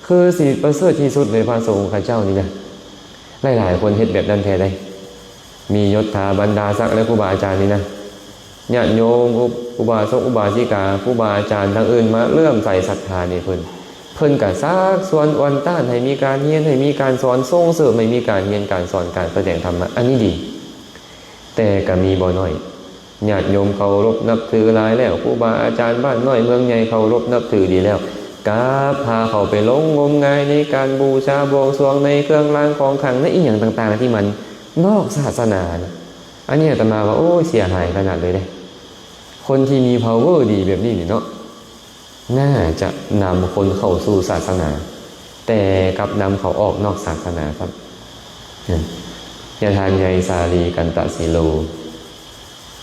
ຄືຊິປະເສີດທີ່ສຸດເລີຍ ພະສົງເຂົາເຈົ້ານີ້ນະ. ຫຼາຍໆຄົນເຮັດແບບນັ້ນແທ້ໃດ໋ ມີຍົດຖາບັນດາສັກ ແລະ ຄູບາອາຈານນີ້ນະ ຍາດໂຍມ ອຸ ອຸບາສົກອຸບາສິກາ ຄູບາອາຈານທາງອື່ນມາເຫຼື້ອມໃສສັດທາໃນເພິ່ນ ເພິ່ນກໍຊັກຊວນອວນຕ້ານໃຫ້ມີການຮຽນ ໃຫ້ມີການສອນ ສົ່ງເສີມໃຫ້ມີການຮຽນການສອນ ການສະແດງທຳມະ ອັນນີ້ດີ. ແຕ່ກໍມີບໍ່ໜ້ອຍ ຍາດໂຍມເຄົາລົບນັບຖືຫຼາຍແລ້ວ ຄູບາອາຈານບ້ານນ້ອຍເມືອງໃຫຍ່ເຄົາລົບນັບຖືດີແລ້ວ ກັບພາເຂົາໄປຫຼົງງົມງາຍໃນການບູຊາບວງສວງ ໃນເຄື່ອງລາງຂອງຂລັງ ໃນອີ່ຫຍັງຕ່າງໆ ທີ່ມັນນອກສາສະໜານະ. ອັນນີ້ອາດຕະມາວ່າ ໂອ້ຍ ເສຍຫາຍຂະໜາດເລີຍເດ້. ຄົນທີ່ມີພາວເວີດີແບບນີ້ນີ້ເນາະ ໜ້າຈະນຳຄົນເຂົ້າສູ່ສາສະໜາ ແຕ່ກັບນຳເຂົາອອກນອກສາສະໜາຊ້ຳ. ຍາທ່ານໃຫຍ່ສາລີ ກັນຕະສີໂລ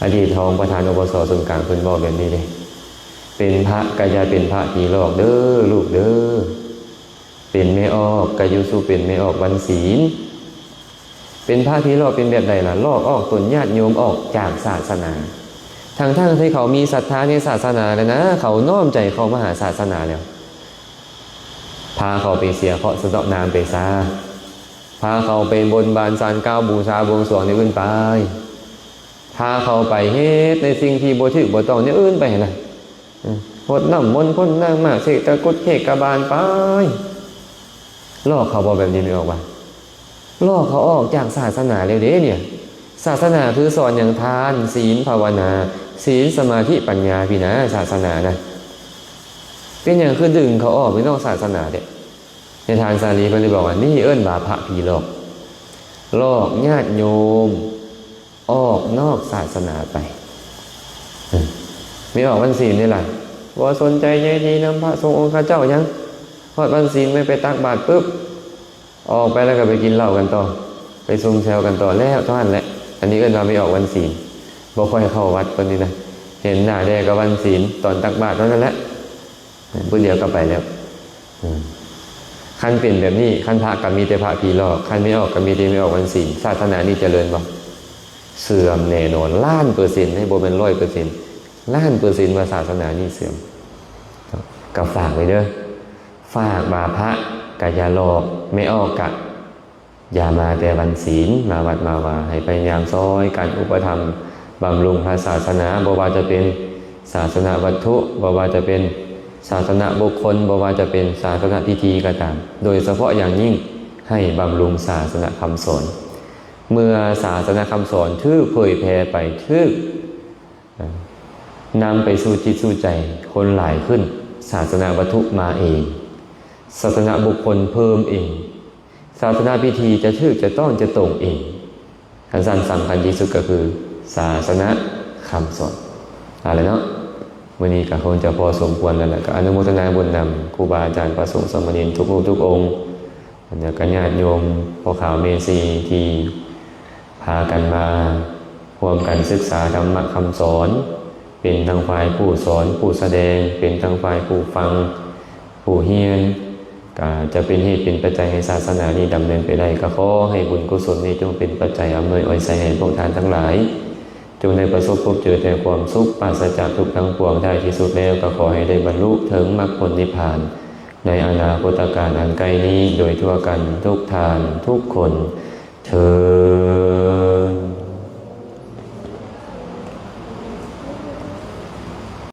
ອະດີດຮອງປະທານ ອບສ ສູນກາງ ເພິ່ນເວົ້າແບບນີ້ເດ້ ເປັນພະກະຢ່າເປັນພະຜີຫຼອກເດີລູກເດີ ເປັນແມ່ອອກກະຢູ່ສູ່ເປັນແມ່ອອກວັນສິນ. ເປັນພະທີ່ຫຼອກເປັນແບບໃດລະ? ຫຼອກອອກຕົນຍາດໂຍມອອກຈາກສາສະໜາ ທັງໆທີ່ເຂົາມີສັດທາໃນສາສະໜາແລ້ວນະ ເຂົານ້ອມໃຈເຂົ້າມາຫາສາສະໜາແລ້ວ ພາເຂົາໄປເສຍເຄາະສະເນາະນາມໄປຊາ ພາເຂົາໄປບົນບານສານກ່າວບູຊາບວງສວງແນວອື່ນໄປ ພາເຂົາໄປເຮັດໃນສິ່ງທີ່ບໍ່ຖືກບໍ່ຕ້ອງແນວອື່ນໄປຫັ້ນນະ ອືມ ຫົດນ້ຳມົນພົນນາງມາກ ເສກຕະກຸດເຄກະບານໄປ ຫຼອກເຂົາບໍ່ແບບນີ້ ແມ່ອອກວ່າ ຫຼອກເຂົາອອກຈາກສາສະໜາແລ້ວເດ້ເນຍ. ສາສະໜາຄືສອນຫຍັງ? ທານ ສີນ ພາວະນາ ສີນ ສະມາທິ ປັນຍາ ພີນາ ສາສະໜານະ. ເປັນຫຍັງຄືດຶງເຂົາອອກໄປນອກສາສະໜາເດ? ຍາທ່ານສາລີເພິ່ນໄດ້ບອກວ່າ ນີ້ເອີ້ນວ່າພະຜີຫຼອກ ຫຼອກຍາດໂຍມ ອອກນອກສາສະໜາໄປ. ເອີ ແມ່ອອກວັນສິນນີ້ລະ ບໍ່ສົນໃຈໃຍດີນຳພະສົງອົງຄະເຈົ້າຫຍັງ. ຮອດວັນສິນແມ່ນໄປຕັກບາດປຶບ ອອກໄປແລ້ວກໍໄປກິນເຫຼົ້າກັນຕໍ່ ໄປຊຸມແຊວກັນຕໍ່ ແລ້ວເທົ່ານັ້ນແຫຼະ. ອັນນີ້ເອີ້ນວ່າແມ່ອອກວັນສິນ ບໍ່ຄ່ອຍເຂົ້າວັດປານໃດນະ. ເຫັນໜ້າແດ່ກໍວັນສິນ ຕອນຕັກບາດເທົ່ານັ້ນແຫຼະ. ມື້ດຽວກໍໄປແລ້ວ. ອືມ ຄັນເປັນແບບນີ້ ຄັນພະກໍມີແຕ່ພະຜີຫຼອກ ຄັນແມ່ອອກກໍມີແຕ່ແມ່ອອກວັນສິນ ສາສະໜານີ້ຈະເລີນບໍ່? ເສື່ອມແນ່ນອນ ລ້ານເປີເຊັນເດ້ ບໍ່ແມ່ນຮ້ອຍເປີເຊັນ ລ້ານເປີເຊັນວ່າສາສະໜານີ້ເສື່ອມ. ກໍຝາກໄວ້ເດີ ຝາກວ່າພະກໍຢ່າຫຼອກ ແມ່ອອກກະ ຢ່າມາແຕ່ວັນສິນ ມາວັດມາວາ ໃຫ້ພະຍາຍາມຊ່ອຍກັນອຸປະຖຳບຳລຸງພະສາສະໜາ ບໍ່ວ່າຈະເປັນສາສະນະວັດຖຸ ບໍ່ວ່າຈະເປັນສາສະນະບຸກຄົນ ບໍ່ວ່າຈະເປັນສາສະນະພິທີກໍຕາມ ໂດຍສະເພາະຢ່າງຍິ່ງໃຫ້ບຳລຸງສາສະນະຄຳສອນ. ເມື່ອສາສະນະຄຳສອນຖືກເຜີຍແຜ່ໄປ ຖືກ ນຳໄປສູ່ຈິດສູ່ໃຈຄົນຫຼາຍຂຶ້ນ ສາສະນະວັດຖຸມາເອງ ສາສະນະບຸກຄົນເພີ່ມເອງ ສາສະນະພິທີຈະຖືກຈະຕ້ອງຈະຕົງເອງ. ອັນສຳຄັນທີ່ສຸດກໍຄືສາສະນະຄຳສອນ. ເອົາລະເນາະ ມື້ນີ້ກໍຄົງຈະພໍສົມຄວນແລ້ວລະ ກໍອະນຸໂມທະນາບຸນນຳຄູບາອາຈານ ພະສົງສາມະເນນທຸກຮູບທຸກອົງ ແລ້ວກໍຍາດໂຍມພໍ່ຂາວແມ່ຊີທີ່ພາກັນມາຮ່ວມກັນສຶກສາທຳມະຄຳສອນ ເປັນທັງຝ່າຍຜູ້ສອນ ຜູ້ສະແດງ ເປັນທັງຝ່າຍຜູ້ຟັງ ຜູ້ຮຽນ ກໍຈະເປັນເຫດເປັນປັດໄຈໃຫ້ສາສະໜານີ້ດຳເນີນໄປໄດ້. ກໍຂໍໃຫ້ບຸນກຸສົນນີ້ຈົ່ງເປັນປັດໄຈອຳນວຍອວຍໄຊໃຫ້ພວກທ່ານທັງຫຼາຍ ຈົ່ງໄດ້ປະສົບພົບເຈີແຕ່ຄວາມສຸກ ປາສະຈາກທຸກທັງປວງ. ທ້າຍທີ່ສຸດແລ້ວກໍຂໍໃຫ້ໄດ້ບັນລຸເຖິງມັກຜົນນິບພານ ໃນອະນາຄົດຕະການອັນໃກ້ນີ້ ໂດຍທົ່ວກັນທຸກທ່ານທຸກຄົນເທີ້ນ.